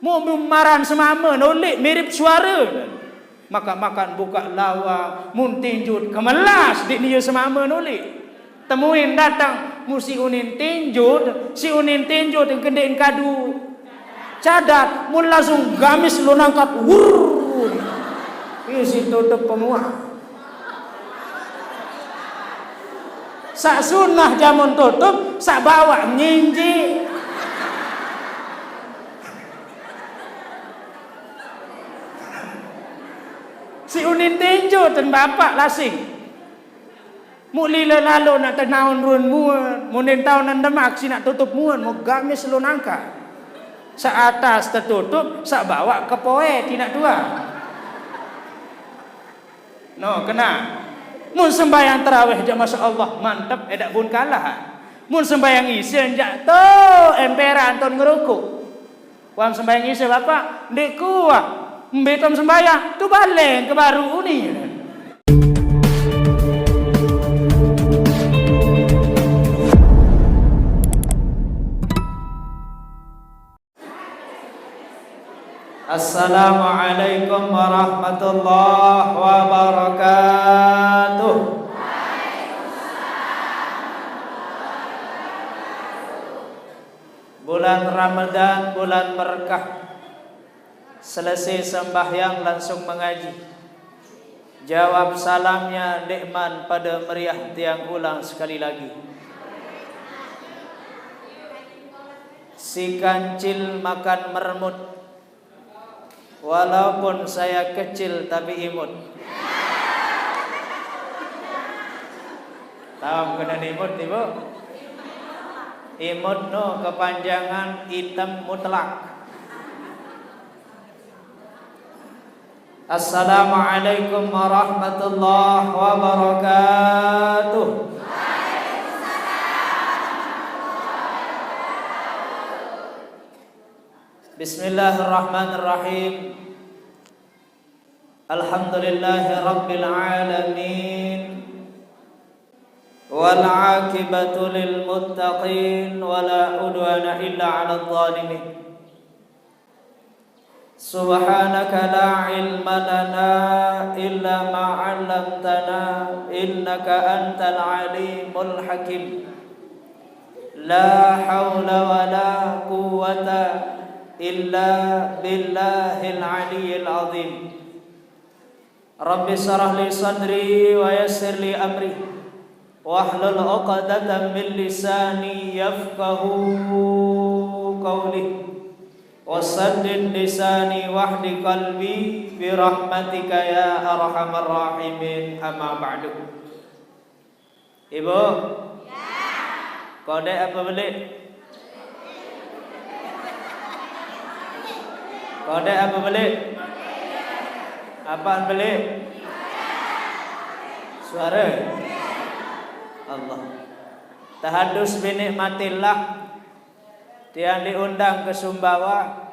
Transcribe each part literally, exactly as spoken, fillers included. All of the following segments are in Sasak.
Mu maran semame nolik mirip suara. Makan-makan buka lawang, mun tinjut kemelas, dik nia semame nolik. Temuin datang, mu si unin tinjut, si unin tinjut yang kendek kadu cadat, mun langsung gamis lu nangkap, wurr. Isi tutup pemuah. Sak sunah jamun tutup, sak bawak nyinji. Si unin tinjut dan bapak lasing. Mu lila lalo nak tenaun run muan, munin taunan demak si nak tutup muan, mu gamis lu nangka. Sa atas tetutup, sa bawak kepoe tinak dua. No, kena. Mun sembahyang tarawih jak, masya Allah, mantep, edak bun kalah. Mun sembahyang isin jak tu, emperan ton ngerukuk. Wang sembahyang Isya, Bapak, ndik kuah. Mbe tom sembahyang, tu baleng ke baru ni. Assalamualaikum warahmatullahi wabarakatuh. Bulan Ramadan, bulan berkah. Selesai sembahyang, langsung mengaji. Jawab salamnya, ndeqman pada meriah, tiang ulang sekali lagi. Si kancil makan mermut. Walaupun saya kecil tapi imut. Tahu kena imut, Ibu? Imut no kepanjangan item mutlak. Assalamualaikum warahmatullahi wabarakatuh. Bismillahirrahmanirrahim. Alhamdulillahi rabbil alamin. Wal aqibatu lil muttaqin, wala udwana illa 'alal zalimin. Subhanaka la ilma lana illa ma 'allamtana, innaka antal alimul hakim. La haula wala quwwata illa billahil aliyyil azim. Rabbi shrah li sadri wa yassir li amri, wahlul 'uqdatam min lisani yafqahu qawli, wa saddid lisani wahdi qalbi bi rahmatika ya arhamar rahimin, amma ba'du. Ibu? Kodek apa belik? Kodek apa belik? Apaan belik? Suara? Allah. Tahadus binikmatillah. Tiang diundang ke Sumbawa.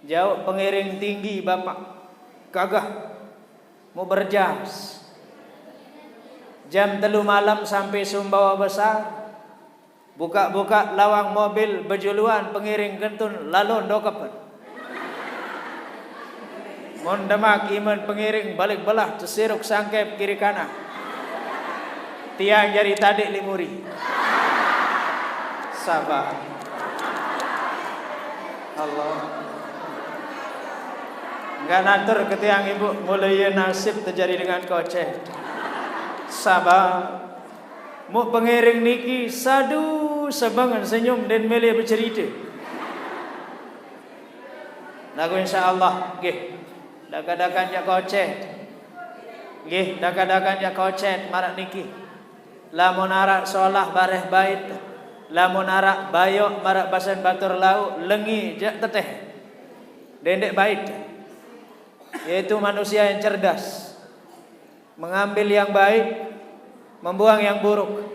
Jauh pengiring tinggi, Bapak. Gagah. Mau berjas. Jam telu malam sampai Sumbawa Besar. Buka-buka lawang mobil, bejuluan pengiring kentun, lalu dokepen. Mon demak iman pengiring balik belah, tesiruk sangkep kiri kanan. Tiang jari tadik limuri. Sabar. Allah. Enggak natur ke tiang ibu, mulai nasib terjadi dengan kocek. Sabar. Mu pengiring niki sadu sebengan senyum dan mele bercerita. Lagu insyaallah, nggih. Dakan-dakan jak kocek. Nggih, dakan-dakan jak kocek marak niki. Lamun arak solah bareh bait, lamun arak bayok marak basen batur lauk, lengi jak teteh. Dendek bait. Yaitu manusia yang cerdas. Mengambil yang baik, membuang yang buruk.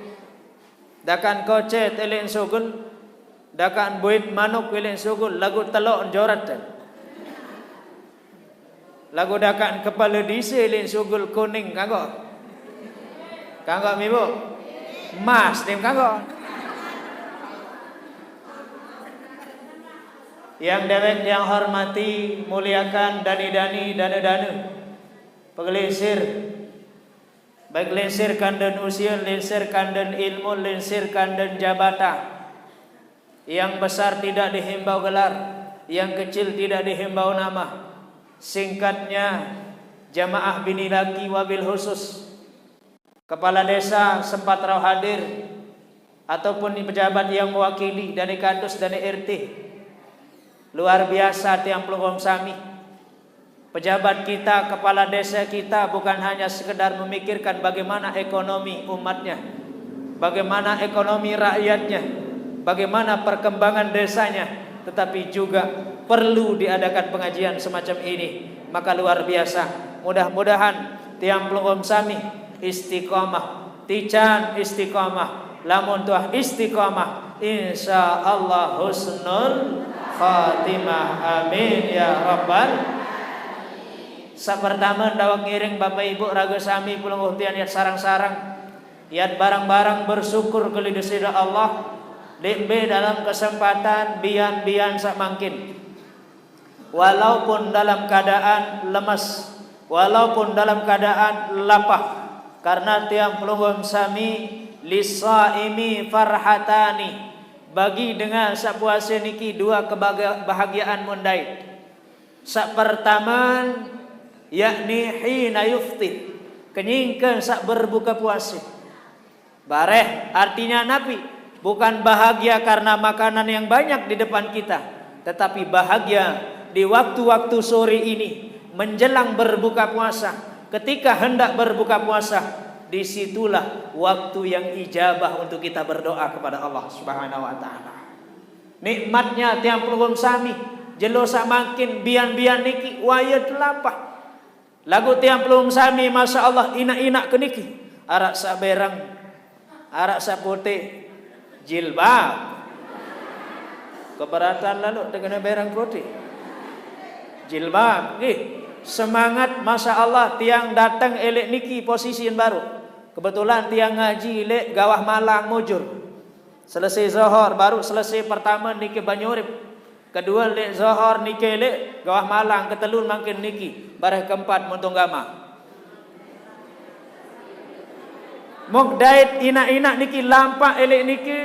Dakan kocet elek sugul, dakan buit manuk elek sugul, lagu telok jorat. Lagu dakan kepala dise elek sugul kuning kanggo. Kanggo mibu. Mas tim kanggo. Tiang dewek tiang hormati, muliakan, dani-dani, dane-dane. Pagelingsir. Baik lingsir kanden usia, lingsir kanden ilmu, lingsir kanden jabatan. Yang besar tidak dihimbau gelar, yang kecil tidak dihimbau nama. Singkatnya, jamaah bini laki wabil khusus. Kepala desa sempat rau hadir, ataupun pejabat yang mewakili dari kadus, dari R T. Luar biasa tiang pelungguh sami. Pejabat kita, kepala desa kita bukan hanya sekedar memikirkan bagaimana ekonomi umatnya, bagaimana ekonomi rakyatnya, bagaimana perkembangan desanya, tetapi juga perlu diadakan pengajian semacam ini. Maka luar biasa. Mudah-mudahan tiang pelungguh sami istiqomah, tican istiqomah, lamun tuah istiqomah, insya Allah husnul khatimah. Amin ya rabbal. Sapertama, dawek ngiring Bapak Ibu raga sami pelungguh tiang yat sarang-sarang, yat barang-barang bersyukur keli Desida Allah, lembe dalam kesempatan bian-bian samangkin. Walaupun dalam keadaan lemas, walaupun dalam keadaan lapah, karena tiang pelungguh sami, lisaimi farhatani, bagi dengan sapuasa niki dua kebahagiaan mundai. Sapertaman, yakni hina yuftir, kenyingkan sak berbuka puasa. Bareh, artinya napi? Bukan bahagia karena makanan yang banyak di depan kita, tetapi bahagia di waktu-waktu sore ini, menjelang berbuka puasa. Ketika hendak berbuka puasa, disitulah waktu yang ijabah untuk kita berdoa kepada Allah Subhanahu wa Ta'ala. Nikmatnya tiang pelungguh sami, jelo samangkin bian-bian niki wayah telapah. Lagu tiang pelungguh sami, masya Allah, inak-inak keniki. Arak sak berang, arak sak putih, jilbab. Keberatan lalu dengan berang putih. Jilbab, ih, semangat, masya Allah, tiang datang elek niki posisi yang baru. Kebetulan tiang ngaji elek Gawah Malang mujur. Selesai Zohor, baru selesai pertama niki Banyurip. Kedua lek Zohor niki lek Gawah Malang, ketelun mangkin niki, bareh keempat Muntung Gama. Muk dait inak-inak niki lampak elek niki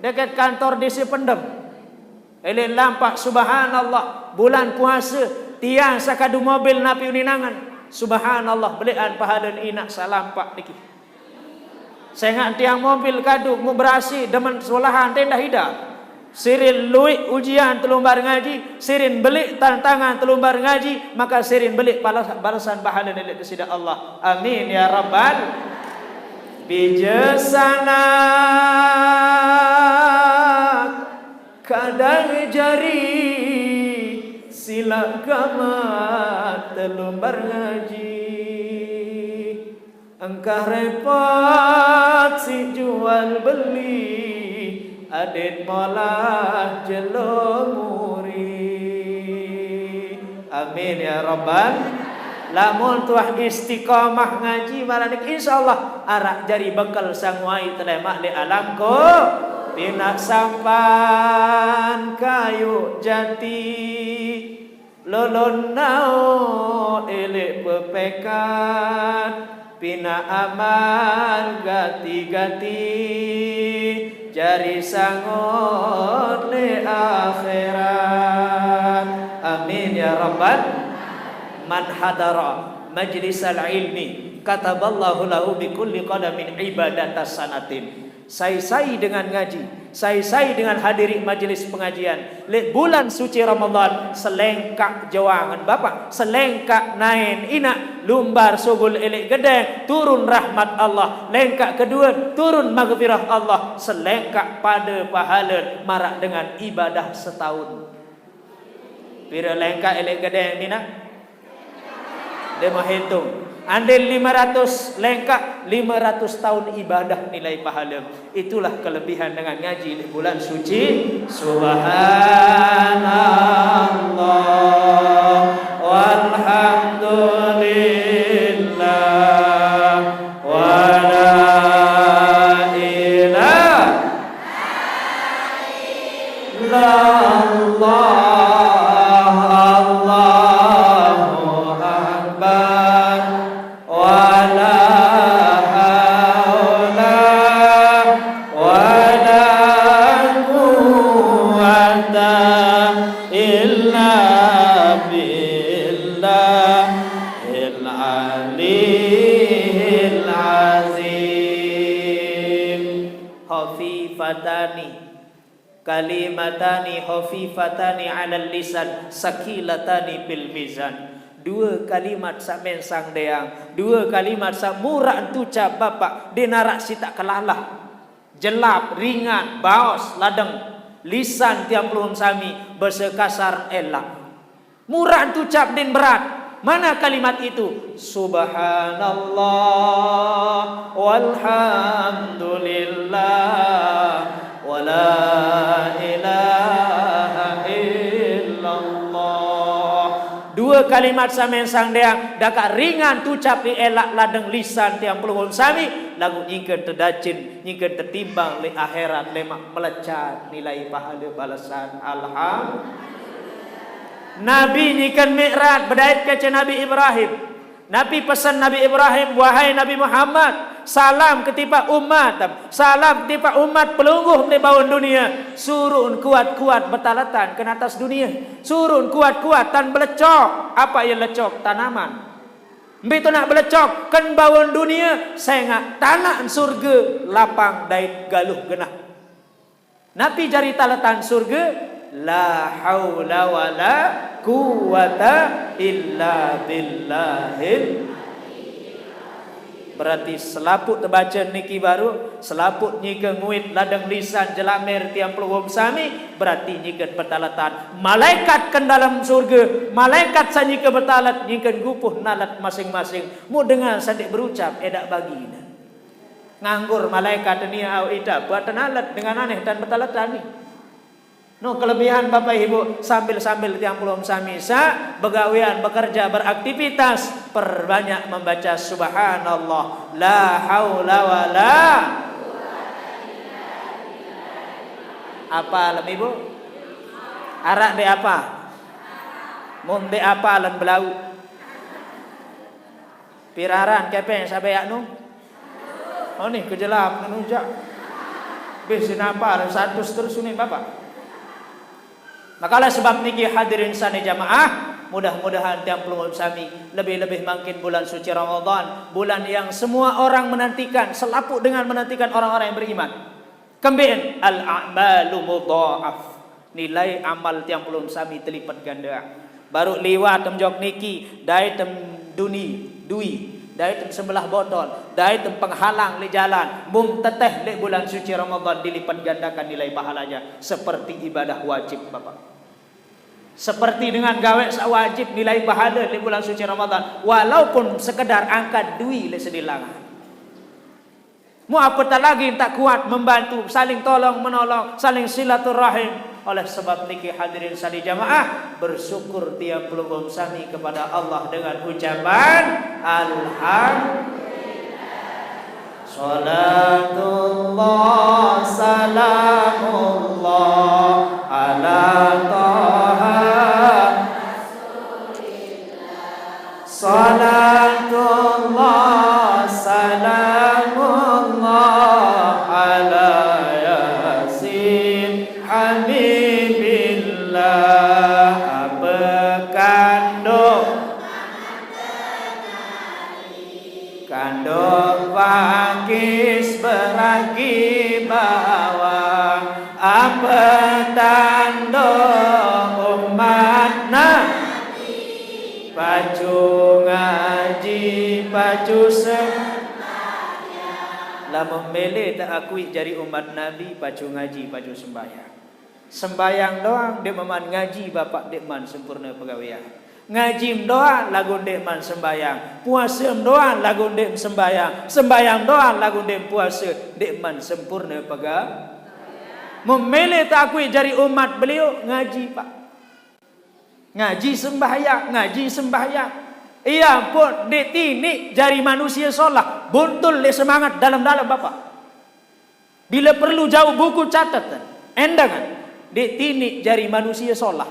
deket kantor D C Pendem. Elek lampak, subhanallah, bulan puasa, tiang sakadu mobil napi uninangan. Subhanallah, belean pahalan inak salampak niki. Sengak tiang mobil kadu, mu berasi, demen solahan, tendah ida. Sirin luik ujian telumbar ngaji, sirin belik tantangan telumbar ngaji, maka sirin belik balas-, balasan bahala nelik kesida Allah. Amin ya rabbal. Bija sanak kadang jari silak gamat telumbar ngaji. Engkah repot si jual beli, adet molah jelo muri. Amin ya rabbal. Lamun tuah istiqomah ngaji maranik, insya Allah arak jari bekal sanguai telemak di alam ko. Pinak sampan kayu jati, lolon nau elek pepekat, pina amal gati-gati, jari sangot le akhirat. Amin ya rabbal. Man hadara majlisal ilmi kataballahu lahu bikulli qadamin ibadata sanatin. Sai-sai dengan ngaji, sai-sai dengan hadiri majelis pengajian. Lek bulan suci Ramadan, selengkak jawangan bapak, selengkak naen inak, lumbar sugul elek gedeng, turun rahmat Allah. Lengkak kedua, turun maghfirah Allah. Selengkak pada pahala marak dengan ibadah setahun. Pira lengkak elek gedeng mina? Dia menghitung. Andil lima ratus lengkak, lima ratus tahun ibadah nilai pahala. Itulah kelebihan dengan ngaji di bulan suci. Subhanallah, walhamdulillah, wala ilaha illallah. إلا بالله العلي العظيم. خفيفتان، كلمتان خفيفتان على اللسان ثقيلتان في الميزان. Dua kalimat saq mensang deang, dua kalimat saq muraq tucap Bapak, ndeq naraq sitaq kelalah. Jelap, ringan, baos, ladeng, lisan tiang pelungguh sami, base kasar, elaq. Muraq tucap ndeqn berat. Mana kalimat itu? Subhanallah, walhamdulillah, wala ilaha illallah. Dua kalimat saq mensang deang, dakaq ringan tucap, elaq ladeng lisan tiang pelungguh sami, laguq nyingken tedacen, nyingken tetimbang leq akhirat, lemaq melecat nilai pahale balesan. Alham-, Nabi nyingken Mi'raj, bedait kance Nabi Ibrahim. Napi pesen Nabi Ibrahim, "Wahai Nabi Muhammad, salam ketipaq umat, salam ketipaq umat pelungguh leq bawon dunie, suruqn kuat-kuat betaletan ken atas dunie, suruqn kuat-kuat tan belecok." Apa ie lecok? Tanaman. Mbe tuaq belecok? Ken bawon dunie, sengaq tanaqn surge lapang dait galuh genah. Napi jari taletan surge? La haula wala quwwata illa billahil. Berarti selapuq tebace niki baruq, selapuq nyike nguit ladeng lisan jelamer tiang pelungguh sami, berarti nyike betaletan. Malaikat ken dalem surge, malaikat saq nyike betalet, nyike gupuh nalet masing-masing. Muq dengan saq ndeq berucap, edaq bagine. Nganggur malaikat nie aoq ita, buat tenalet dengan aneh tan betaletan ni. No kelebihan Bapak Ibu, sambil-sambil tiang pelungguh sami saq begawean, bekerja, beraktivitas, perbanyak membaca subhanallah, la haula wala. Apal, Ibu? Araq ndeq apal? Mun ndeq apal, lan belau. Pire aran kepeng saq beaq nu? Oh, nih, kejelap ngenujak. Bih, sinapa seratus terus unin Bapak. Maka oleh sebab niki, hadirin sane jamaah, mudah-mudahan tiang pelungguh sami, lebih-lebih mangkin bulan suci Ramadan, bulan yang semua orang menantikan, selapuq dengan menantikan orang-orang yang beriman. Kembeqn? Al-a'malu mudha'af. Nilai amal tiang pelungguh sami telipet gande. Baruq liwat tem jok niki, dait tem duni, dui, dait tem sembelah botol, dait tem penghalang leq jalan, mung teteh leq bulan suci Ramadan dilipet gandakan nilai pahalanya seperti ibadah wajib, Bapak. Seperti dengan gaweq saq wajib nilai pahale leq bulan suci Ramadan, walaupun sekedar angkat dui leq sedilangan. Mu apatah lagi tak kuat membantu, saling tolong menolong, saling silaturahim. Oleh sebab niki, hadirin sani jamaah, bersyukur tiang pelungguh sami kepada Allah dengan ucapan alhamdulillah. Salatullah, salamullah ala Taha. Salatullah, salamullah ala Yasin Habibillah. Ape kandung, kandung pakis beragi bawang. Ape tando umat Nabi? Pacu ngaji, pacu sembahyang. Lamun mele teakui jari umat Nabi, pacu ngaji, pacu sembahyang. Sembahyang doang ndeqman ngaji, Bapak, ndeqman sempurne pegawean. Ngajim doang laguq ndeqman sembahyang. Puasem doang laguq ndeq sembahyang. Sembahyang doang laguq ndeq puase, ndeqman sempurne pega-. Mun mele teakui jari umat beliau, ngaji, Pak. Ngaji sembahyang, ngaji sembahyang. Iya pun ndeq tiniq jari manusie solah, buntul leq semangat dalem-dalem, Bapak. Bila perlu jauq buku catet, endengan, ndeq tiniq jari manusie solah,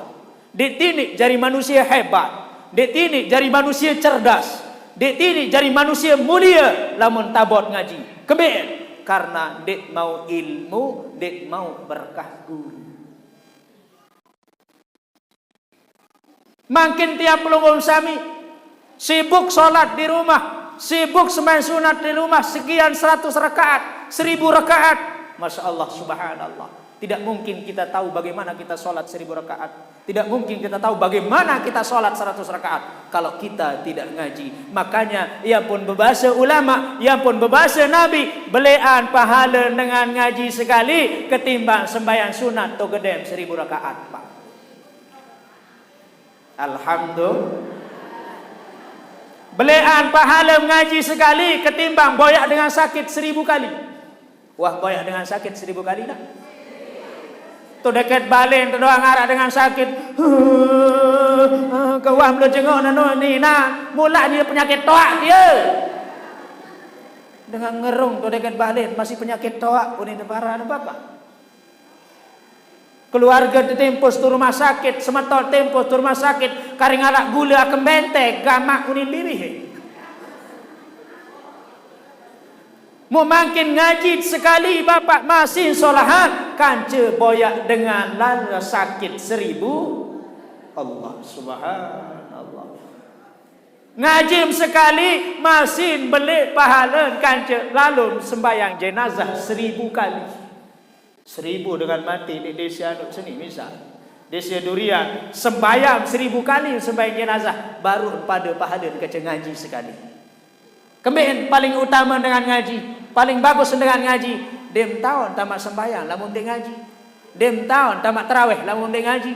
ndeq tiniq jari manusie hebat, ndeq tiniq jari manusie cerdas, ndeq tiniq jari manusie mulie lamun tabot ngaji. Kembeqn? Karena ndeq mauq ilmu, ndeq mauq berkah guru. Mangkin tiang pelungguh sami sibuk solat di rumah, sibuk sembahyang sunat di rumah, sekian seratus rakaat, seribu rakaat. Masya Allah, subhanallah. Tidak mungkin kita tahu bagaimana kita solat seribu rakaat. Tidak mungkin kita tahu bagaimana kita solat seratus rakaat kalau kita tidak ngaji. Makanya, ia pun bebahasa ulama, ia pun bebahasa Nabi, belean pahala dengan ngaji sekali ketimbang sembahyang sunat tu gedem seribu rakaat, Pak. Alhamdulillah. Belean pahala ngaji sekali ketimbang boyak dengan sakit seribu kali. Wah, boyak dengan sakit seribu kali nak. Tu deket balen tu doang arak dengan sakit. Ke wah melo jenguk nanu ni nak. Mula ni penyakit toak dia. Dengan ngerung tu deket balen masih penyakit toak. Uni tebara ada bapak. Keluarga tempus tu rumah sakit, semeton tempus tu rumah sakit, karing alak gula akan benteng, gamak unin bibih. Mu mangkin ngaji sekali bapak masin solahan, kanca boyak dengan lala sakit seribu. Allah subhanallah. Ngajim sekali masin belik pahala kanca lalum sembayang jenazah seribu kali. Seribu dengan mati di desa anu seni misal. Desa Durian sembayang seribu kali sembayang jenazah baru pada pahala kanca ngaji sekali. Kemben paling utama dengan ngaji, paling bagus dengan ngaji. Dem taun tamat sembayang lamun dek ngaji. Dem taun tamat terawih lamun dek ngaji.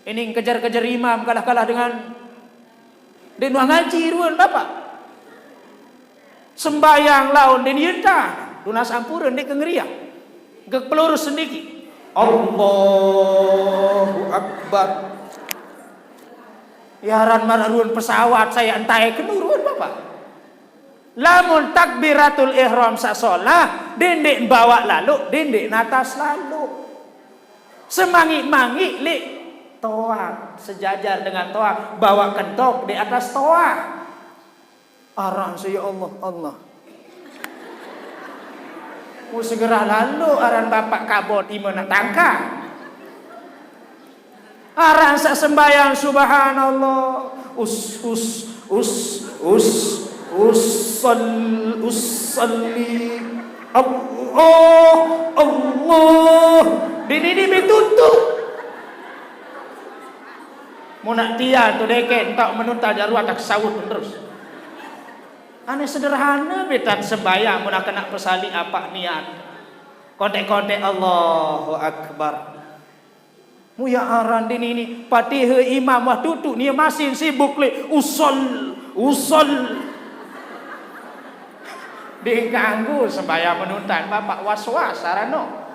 Ini kejar-kejar imam kalah-kalah dengan dek nuah ngaji ruan bapak. Sembayang laun dek nienta. Tunas ampura dek kengeriah. Gek pelurus sendiki. Allahu Akbar. Yaran mararuan pesawat saya entai kenurun bapak. Lamun takbiratul ihram sasolah, dendek bawa lalu, dendek natas lalu. Semangik-mangik lik toak, sejajar dengan toak, bawa kentok di atas toak. Arang saya Allah, Allah. Mu segera lalu aran bapak kabot ima nak tangka. Aran sak sembayang subhanallah. Us, us, us, us, us, sal, us, salli. Allah, Allah. Dini ni betutu. Mu nak tia tu deket, entah menunta jaruat tak saut terus. Aneh sederhana betan sembayang mu nak kena pesali apa niat. Kontek-kontek Allahu Akbar. Mu ya aran dini ni, patih imam wah tutu ni masin sibuk le. Usol, usol. Diganggu sembahyang menuntan bapak was-was arano.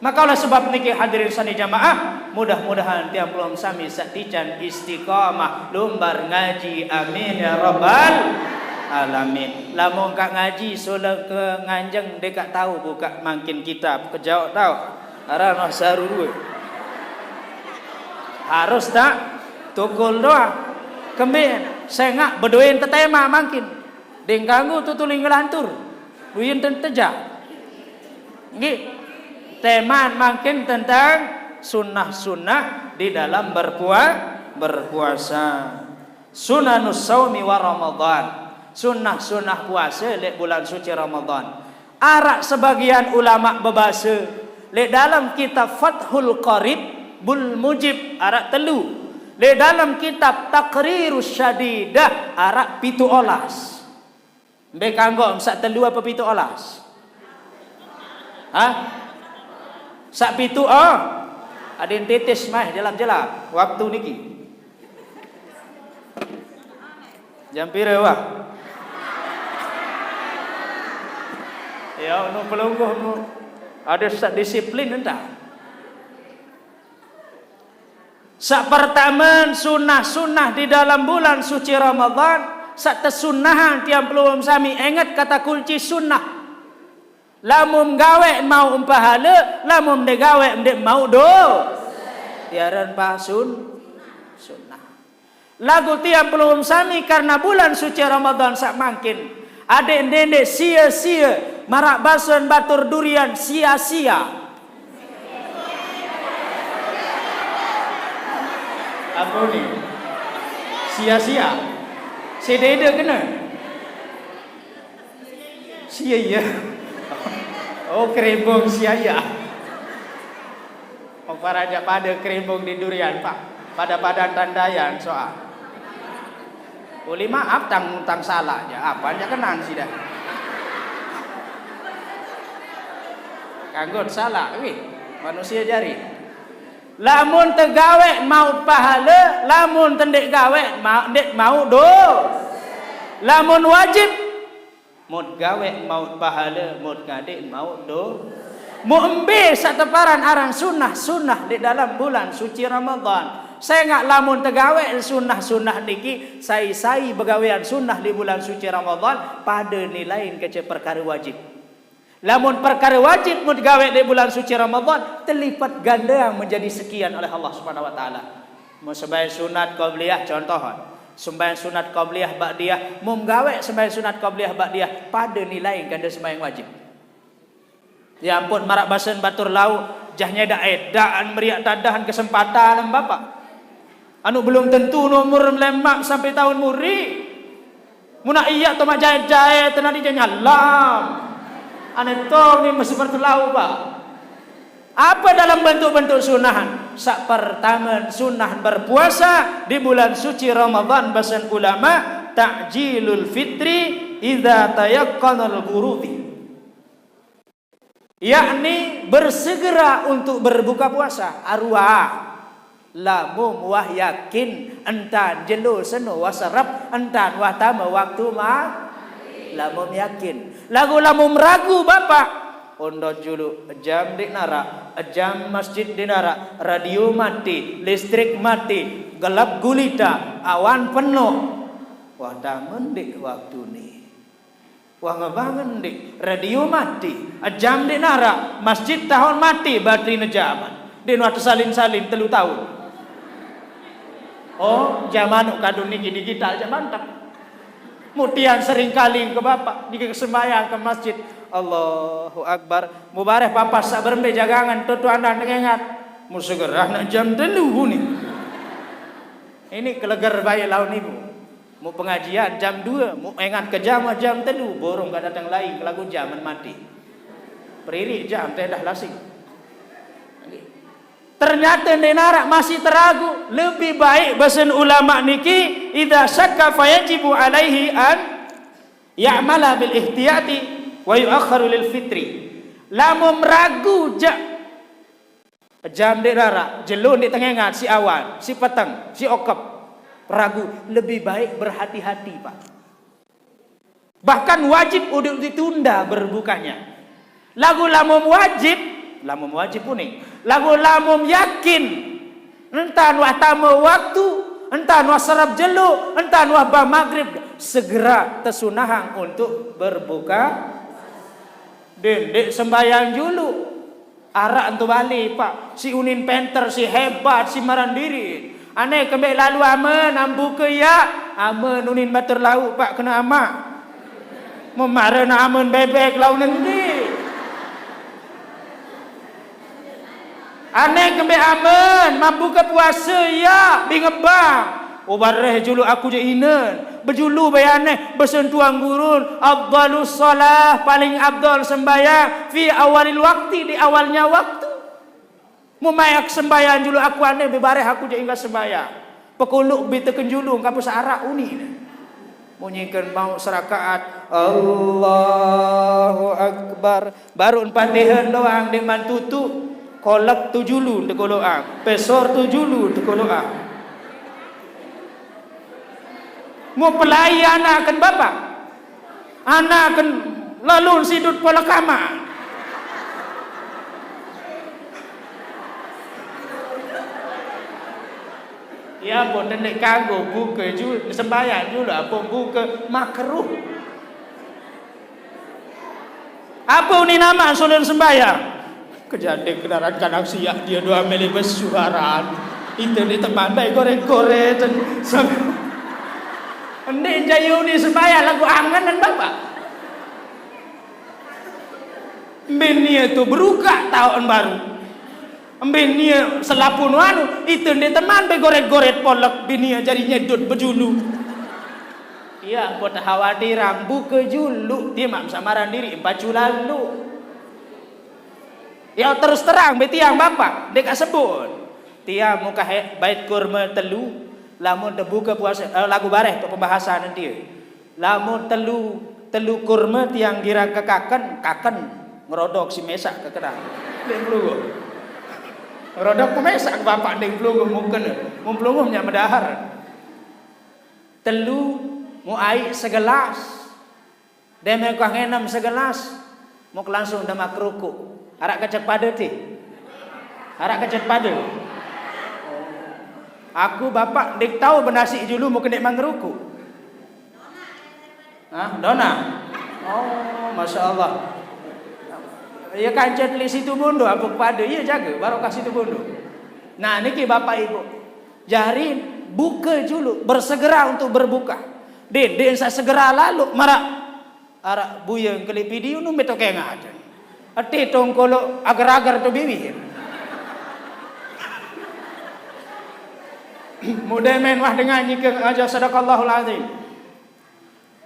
Maka oleh sebab niki hadirin sani jamaah, mudah-mudahan tiang pelungguh sami satican istiqamah lumbar ngaji, amin ya rabbal alamin. Lamun kak ngaji sola ke nganjeng deka tahu buka mangkin kitab kejauh tahu. Arah noh sarurua. Harus tak? Tukul doang. Kemben, sengak bedoin tetema mangkin. Ding ganggu tu tuling ngelantur. Luyen ten teja. Nggih. Teman mangkin tentang sunnah-sunnah di dalam berpua-, berpuasa. Sunanus saumi wa Ramadan. Sunnah-sunnah puasa lek bulan suci Ramadan. Arak sebagian ulama bebasa, lek dalam kitab Fathul Qarib bul Mujib arak telu. Lek dalam kitab Taqrirus Syadidah arak pitu olas. Mbe kanggo sak telu apa pitu olas? Hah? Sak pitu oh. Adin titis mah jelap-jelap waktu niki. Jam pira wah? Ya, nu pelungguh nu ada sak disiplin entah. Sak pertama sunnah-sunnah di dalam bulan suci Ramadan, sak tesunnahan tiang pelungguh sami ingat kata kunci sunnah. Lamun gawe mau empahala, lamun de gawe ndek mau do. Tiaran pasun sunnah. Lagu tiang pelungguh sami karena bulan suci Ramadan sak mangkin. Adik ndek sia-sia, marak basen batur durian sia-sia. Apa ni? Sia-sia. Sedede kena. Sia iya. Oh, keribung sia iya. Oh, para aja pada keribung di durian, Pak. Pada-pada tandayan soal. Uli maaf tang tang salah aja. Apa aja kenang sih dah. Kanggo salah, wih. Manusia jari. Lamun tegawe maut pahala, lamun tendek gawe ma-, ndik maut do. Lamun wajib, mut gawe maut pahala, mut ngadik maut do. Mu embe sateparan aran sunnah-sunnah di dalam bulan suci Ramadan. Saya ngak lamun tegawe sunnah-sunnah niki, sai-sai begawean sunnah di bulan suci Ramadan, pada nilai kece perkara wajib. Lamun perkara wajib mun gawe di bulan suci Ramadan, terlipat ganda yang menjadi sekian oleh Allah Subhanahu wa Ta'ala. Mau sembahyang sunat qabliyah, contoh, sembahyang sunat qabliyah ba'diyah, mau gawe sembahyang sunat qabliyah ba'diyah, pada nilai ganda sembahyang wajib. Ya ampun, marak basen batur lau, jahnya dak edaan meriak tadahan kesempatan, Bapak. Anu belum tentu umur melemak sampai tahun muri. Muna iya to mak jahit-jahit, tenadi je nyalam. Ane to ni masih bertelau, Pak. Apa dalam bentuk-bentuk sunahan? Sak pertama, sunah berpuasa di bulan suci Ramadan, basen ulama, ta'jilul fitri idza tayaqqanal ghurudi. Yakni bersegera untuk berbuka puasa. Arwah. Lamun wah yakin, entan jelo seno wah serep, entan wah tama waktu ma-, lamun yakin. Lagu lamun ragu, Bapak. Ondo julu, jam di narak, jam masjid di narak, radio mati, listrik mati, gelap gulita, awan penuh. Wah tama ndik waktu ni. Wah ngebangen ndik, radio mati, jam di narak, masjid tahun mati, bateri ne jaman. Di nuah tesalin-salin telu tahun. Oh, jaman kadun niki digital je mantap. Mutian sering kali ke bapak, niki kesembahyang ke masjid. Allahu Akbar. Mubareh papas sak berembe jagangan, tutu anda tengengat. Mu segerah nak jam telu ni. Ini keleger baik laun ibu. Mu pengajian jam dua, mu engat ke jam, jam telu, burung gak datang lain, kelagu jam mati. Periri jam teh dah lasing. Ternyata ndeq naraq masih teragu, lebih baik besen ulama niki, "Idza syakka fayajibu alaihi an ya'mala bil ihtiyati wa yu'akhkharu lil fitri." Lamun ragu jaq, jam ndeq naraq, jelo ndeq tengengat, siq awan, siq peteng, siq okep, ragu, lebih baik berhati-hati, Pak. Bahkan wajib untuk ditunda berbukanya. Laguq lamun wajib, lamun wajib uning. Laguq lamun yakin, entan wah tame waktu, entan wah serep jelo, entan wah bang magrib, segera tesunahang untuk berbuka. Dendeq sembahyang julu. Araq ento bale, Pak. Si unin penter, si hebat, si maraq diriq. Ane kembeq lalo amen, ambuke yaq. Amen unin batur lauq, Pak, kene amaq. Memarene amen bebek lauq nenti. Ane kembeq amen, mambuke puase yaq, bingebang. Ubareh julu aku je inen, bejulu bayaneh, besentuang gurun, afdhalus shalah, paling afdhal sembahyang, fi awalil waqti, di awalnya waktu. Mumayak sembahyang julu aku ane, bebareh aku je inggas sembahyang. Pekuluk biteken julu, engkapus araq uni. Munyiken mauq serakaat, Allahu Akbar. Baruq Patihan doang ndeqman tutuq, kolek tu julu tekoloqang, pesor tu julu tekoloqang. Mu pelai anaken bapaq, anaken lelun sidut polekamaq. Ya ampun, ndeq kanggo buke ju-, sembahyang julu, ampun buke makruh. Ape unin amaq sulen sembahyang? Kejadi kenaran kanak siaq dia doang mele besuaran. Ite ni teman bae goreng-goreng. Ndeq jari unin sembahyang laguq angenen bapaq. Mbin nie tu berukaq taoqn baruq. Embe nie selapuq nu anu, ite ndeq teman be goret-goret polek, be nie jari nyedot bejulu. Iya, buat khawatirang, buke juluq, tie maq samaran diriq, empacu lalu. Ya, terus terang be tiang, Bapak, ndeq kaq sebut. Tiang mukah bait kurme telu, lamun tebuke puase, eh, laguq bareh pembahasan entie. Lamun telu, telu kurme tiang girang kekaken, kaken ngerodok si mesaq kekenaq. Ndeq pelungguh. Ngerodok pemesaq ke Bapak ndeq pelungguh mungken. Mun pelungguh nyak medahar. Telu, mu aiq segelas. Deme kuah ngenem segelas, muk langsung demaq kerukuq. Araq kecet pade ti? Araq kecet pade? Aku Bapak ndeq tao benasiq julu muk ndeq mangerukuq. Hah, Dona? Oh, Masya Allah. Iya, kance teli Situbondo, ampuk pade. Iya, jage, barokah Situbondo. Nah, niki Bapak Ibu. Jari, buke julu, bersegera untuk berbuka. Ndeq, ndeq saq segera lalu, maraq araq buye ngkeliq video nu meto kengaq aja. Eti tongkoloq ager-ager tu biwih. Mude men wah dengan nyike aja, sadaqallahul azim.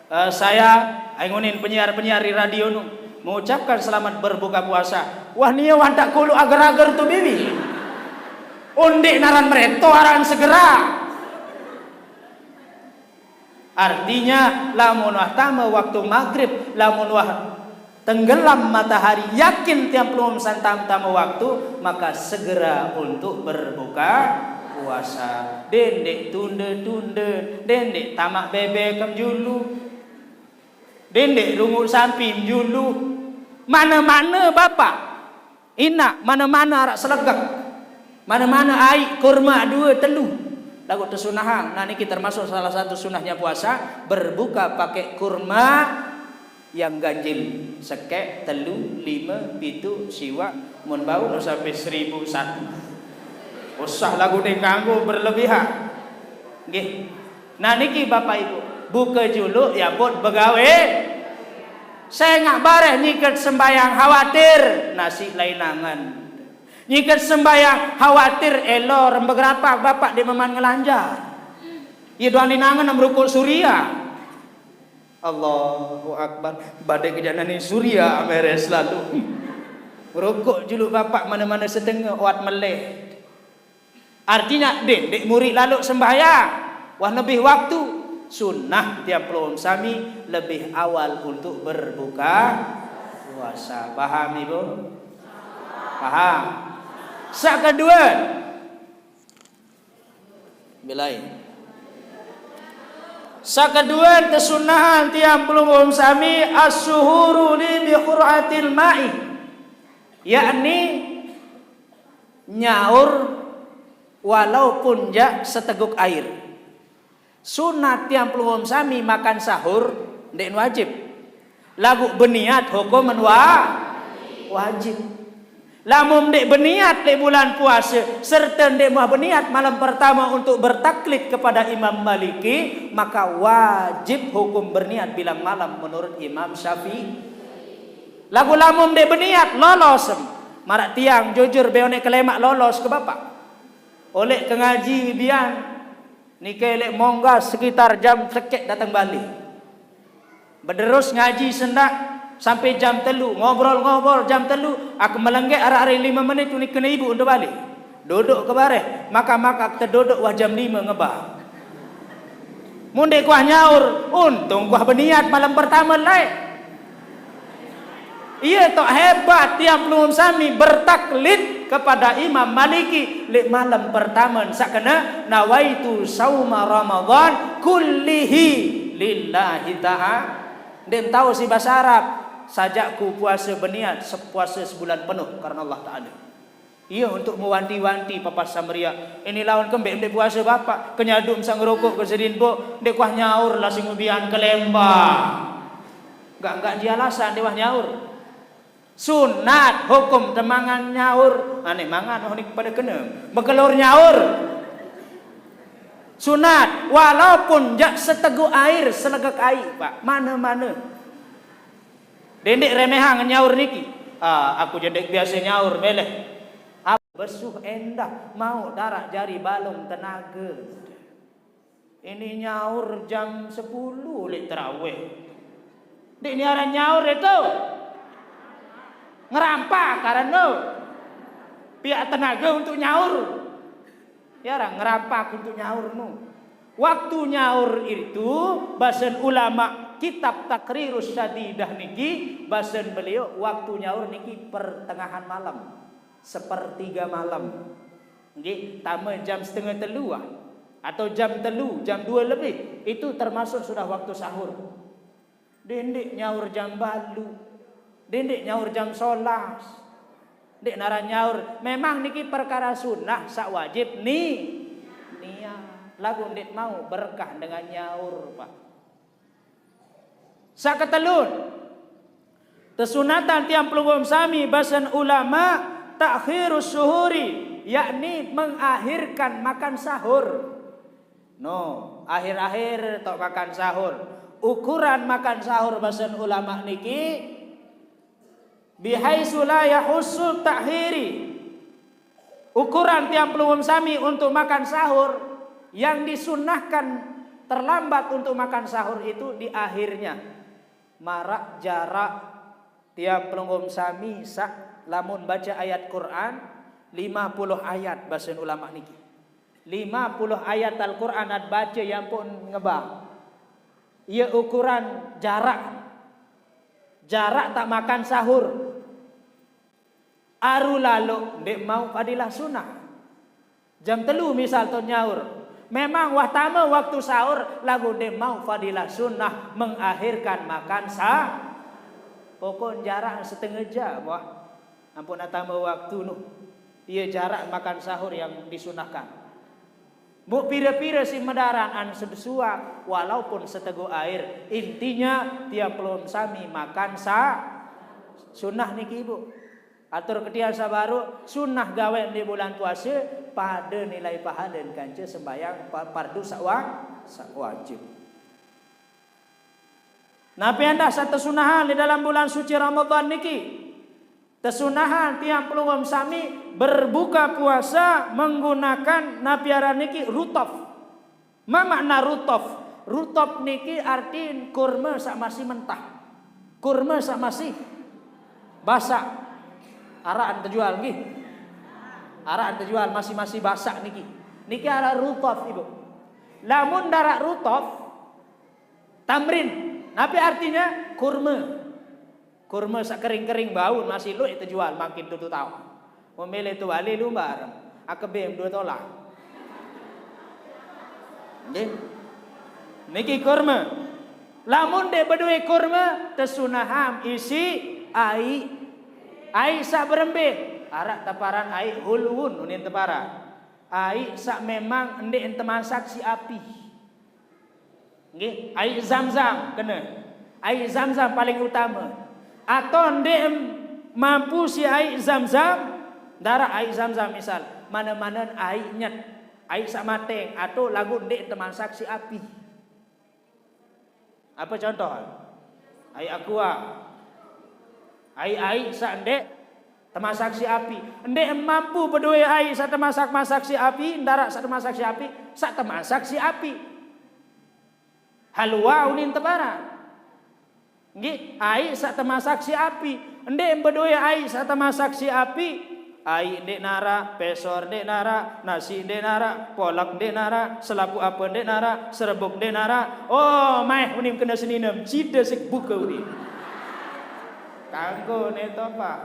Eh, saya aingunin penyiar-penyiar di radio nu mengucapkan selamat berbuka puasa. Wah, nie wantaq koloq ager-ager tu biwih. Undeq naran mereto aran segera. Artinya, lamun wah tame waktu maghrib, lamun wah tenggelam matahari, yakin tiang pelungguh santam tame waktu, maka segera untuk berbuka puasa. Dendeq tunde-tunde, dendeq tamaq bebek em julu, dendeq runguq sampi em julu. Mane-mane, Bapak, Inaq, mane-mane araq selegek, mane-mane aiq, kurma due, telu, laguq tesunahang. Nah, niki termasuk salah satu sunahnya puasa, berbuka pakai kurma yang ganjil, sekeq, telu, lime, pituq, siwaq, mun bau no sampai seribu satu. Usah laguq ndeq kanggo berlebihan. Nggih. Nah, niki Bapak Ibu, buke juluq yaput begawe. Sengaq bareh nyiket sembahyang khawatir nasiq lain angen. Nyiket sembahyang khawatir elo rembeg rapaq, Bapak ndeq meman ngelanjar. Ye doang lain angen em rukuk Suria. Allahu Akbar. Badek kejanani Suria meres lalu. Rukuk juluq Bapak mane-mane setenge, oat meleh. Artinya, dendeq muriq laluq sembahyang, wah nebih waktu, sunnah tiang pelungguh sami lebih awal untuk berbuka puasa. Paham, Ibu? Paham? Saq kedue, belai. Saq kedue, tesunnahan tiang pelungguh sami, as-suhuru li bi qur'atil ma'i, yakni nyaur walaupun jaq seteguk air. Sunat tiang pelungguh sami makan sahur, ndeqn wajib. Laguq beniat hukumen wa-, wajib. Lamun ndeq beniat leq bulan puase, serte ndeq muah beniat malam pertame untuk bertaklid kepada Imam Maliki, maka wajib hukum berniat bilang malam menurut Imam Syafi'i. Laguq lamun ndeq beniat, lolos. Maraq tiang jujur, be oneq kelemaq lolos ke Bapak. Oleq ke ngaji bian, nike leq monggas sekitar jam sekeq dateng bale. Bederus ngaji sendak sampai jam telu, ngobrol-ngobrol jam telu, aku melenggeq araq-araq lime menit, unik kene ibu untuk bale. Duduk ke bareh, maka-maka teduduk wah jam lime ngebang. Mun ndeq kuah nyaur, untung kuah beniat malam pertame laeq. Ie toq hebat tiang pelungguh sami bertaklid kepada Imam Maliki leq malam pertame saq kene, "Nawaitu sauma Ramadan kullihi lillahi ta'ala." Ndeqn tao siq base Arab, "Sajak ku puase beniat sepuase sebulan penuh karena Allah Ta'ala." Iya, untuk mewanti-wanti papat Samaria. Ini laun kembeq ndeq puase Bapak, kenyadu mesaq ngerokok ke sedin, Bu, ndeq kuah nyaur lah sing ubian ke Lembang. Enggak, enggak ji alasan ndeq wah nyaur. Sunat hukum temangan nyaur. Aneh mangan, oh, niki pade kene. Bekelor nyaur. Sunat, walaupun jaq seteguk air, selegek aiq, Pak. Mane-mane. Dendeq remehang nyaur niki. Ah, aku jendeq biase nyaur, meleh. Besuh endah, mau darak jari balung tenaga. Ini nyaur jam sepuluh lek terawih. Ndeq ni aran nyaur itu. Ngerampak aran nu. Piaq tenaga untuk nyaur. Ya, orang ngerampak untuk nyaur nu. Waktu nyaur itu, basen ulama kitab Taqrirus Syadidah niki, basen beliau, waktu nyaur niki pertengahan malam, sepertiga malam. Nggih, tame jam setengah telu, ah. Atau jam telu, jam dua lebih, itu termasuk sudah waktu sahur. Ndeq nyaur jam balu. Ndeq nyaur jam solas. Ndeq naran nyaur. Memang niki perkara sunah saq wajib ni, niat. Laguq ndeq mau berkah dengan nyaur, Pak. Saq ketelun, tesunatan tiang pelungguh sami basen ulama ta'khirus suhuri, yakni mengakhirkan makan sahur. No, akhir-akhir tok makan sahur. Ukuran makan sahur basen ulama niki, bihaitsu la yahussu ta'khiri. Ukuran tiang pelungguh sami untuk makan sahur, yang disunahkan terlambat untuk makan sahur itu di akhirnya. Maraq jarak tiang pelungguh sami saq lamun baca ayat Quran lima puluh ayat basen ulama niki. Lima puluh ayat Al-Quran at baca, ya ampun, ngebang. Iya ukuran jarak. Jarak tak makan sahur. Aru lalo ndeq mau fadilah sunah. Jam telu misal to nyaur. Memang wah tame waktu sahur, laguq ndeq mau fadilah sunah mengakhirkan makan sa-, pokok jarak setengah jam, wah. Ampun atame waktu nu. Iya jarak makan sahur yang disunahkan. Muk pire-pire siq medaran an sebesuaq, walaupun seteguk air. Intinya, tiang pelungguh sami makan sa-, sunah niki, Bu. Atur ketian saq baruq, sunah gaweq di bulan puase, pade nilai pahalen kance sembahyang pa-, pardu saq wa-, saq wajib. Napi endah saq tesunahan di dalam bulan suci Ramadan niki? Tesunahan tiang pelungguh sami berbuka puasa menggunakan napi aran niki, rutob. Ma makna rutob? Rutob niki artin kurme saq masih mentah. Kurme saq masih basaq. Araq tejual nggih. Araq tejual masih-masih basaq niki. Niki aran rutob, Ibu. Lamun ndaraq rutob, tamrin. Napi artinya? Kurme. Kurme saq kering-kering bau masih lueq tejual mangkin tutu taoq. Mun mele tu bale lumbar, akebem due tolah. Nggih. Niki kurme. Lamun ndeq bedoe kurme, tesunahang isiq aiq. Aiq saq berembe? Araq teparan aiq hulwun unin teparan. Aiq saq memang ndeq temasak siq api. Nggih, aiq Zam-Zam kene. Aiq Zam-Zam paling utame. Atau ndeq mampu siq aiq Zam-Zam, ndaraq aiq Zam-Zam misal, mane-mane aiq nyet, aiq saq mateng, atau laguq ndeq temasak siq api. Apa contoh? Aiq Aqua. Aiq-aiq saq ndeq temasak siq api. Ndeq mampu bedoe aiq saq temasak-masak siq api, ndaraq saq temasak siq api, saq temasak siq api. Halwa unin teparan. Nggih, aiq saq temasak siq api. Ndeq bedoe aiq saq temasak siq api. Aiq ndeq naraq, pesor ndeq naraq, nasi ndeq naraq, polek ndeq naraq, selapuq ape ndeq naraq, serebuk ndeq naraq. Oh, maeh unin kene seninem, side siq buke unin. Kanggo ne to, Pak.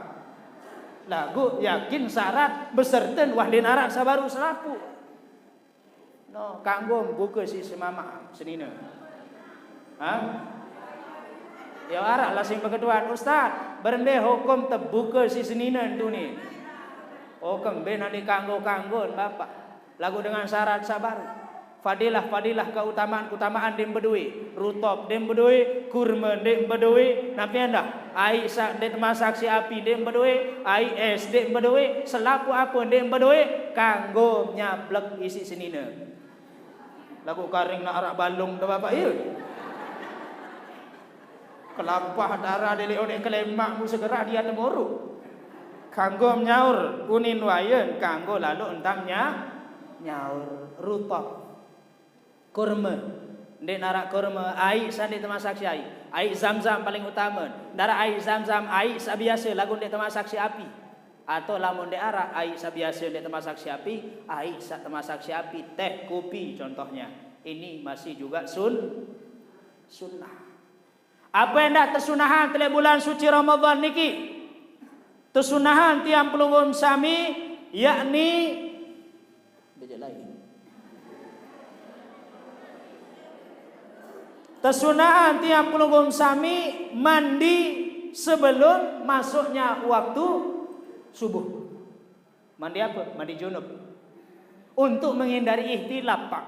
Laguq yakin syarat beserten wah ndeq naraq sabaruq selapuq. No, kanggo buke siq semamaq senine. Hah? Ya araq lah sing beketuan, "Ustaz, berembe hukum tebuke siq senine entune?" Oh, kembe nanti kanggo-kanggon, Bapak. Laguq dengan syarat saq baruq. Fadilah-fadilah, keutamaan-keutamaan ndeq bedoe. Rutob ndeq bedoe, kurme ndeq bedoe, napi endah? Aiq saq ndeq temasak siq api ndeq bedoe, aiq es ndeq bedoe, selapuq ape ndeq bedoe, kanggo nyablek isiq senine. Laguq karing naq araq balung to, Bapak, iye. Kelampah darah deleq oneq kelemaq mu segerah dia temuruk. Kanggo nyaur kunin wayen, kanggo lalu entang nya-, nyaur rutab. Kurma. Ndeq naraq kurma, aiq saq ndeq temasak siq aiq. Aiq Zam-Zam paling utame. Ndaraq aiq Zam-Zam, aiq saq biase laguq ndeq temasak siq api. Atau lamun ndeq araq aiq saq biase ndeq temasak siq api, aiq saq temasak siq api, teh, kopi contohnya. Ini masih juga sun-, sunnah. Ape endah tesunahan leq bulan suci Ramadan niki? Tesunahan tiang pelungguh sami, yakni, bejek lain. Tesunahan tiang pelungguh sami mandi sebelum masuknya waktu subuh. Mandi apa? Mandi junub. Untuk menghindari ihtilaf, Pak.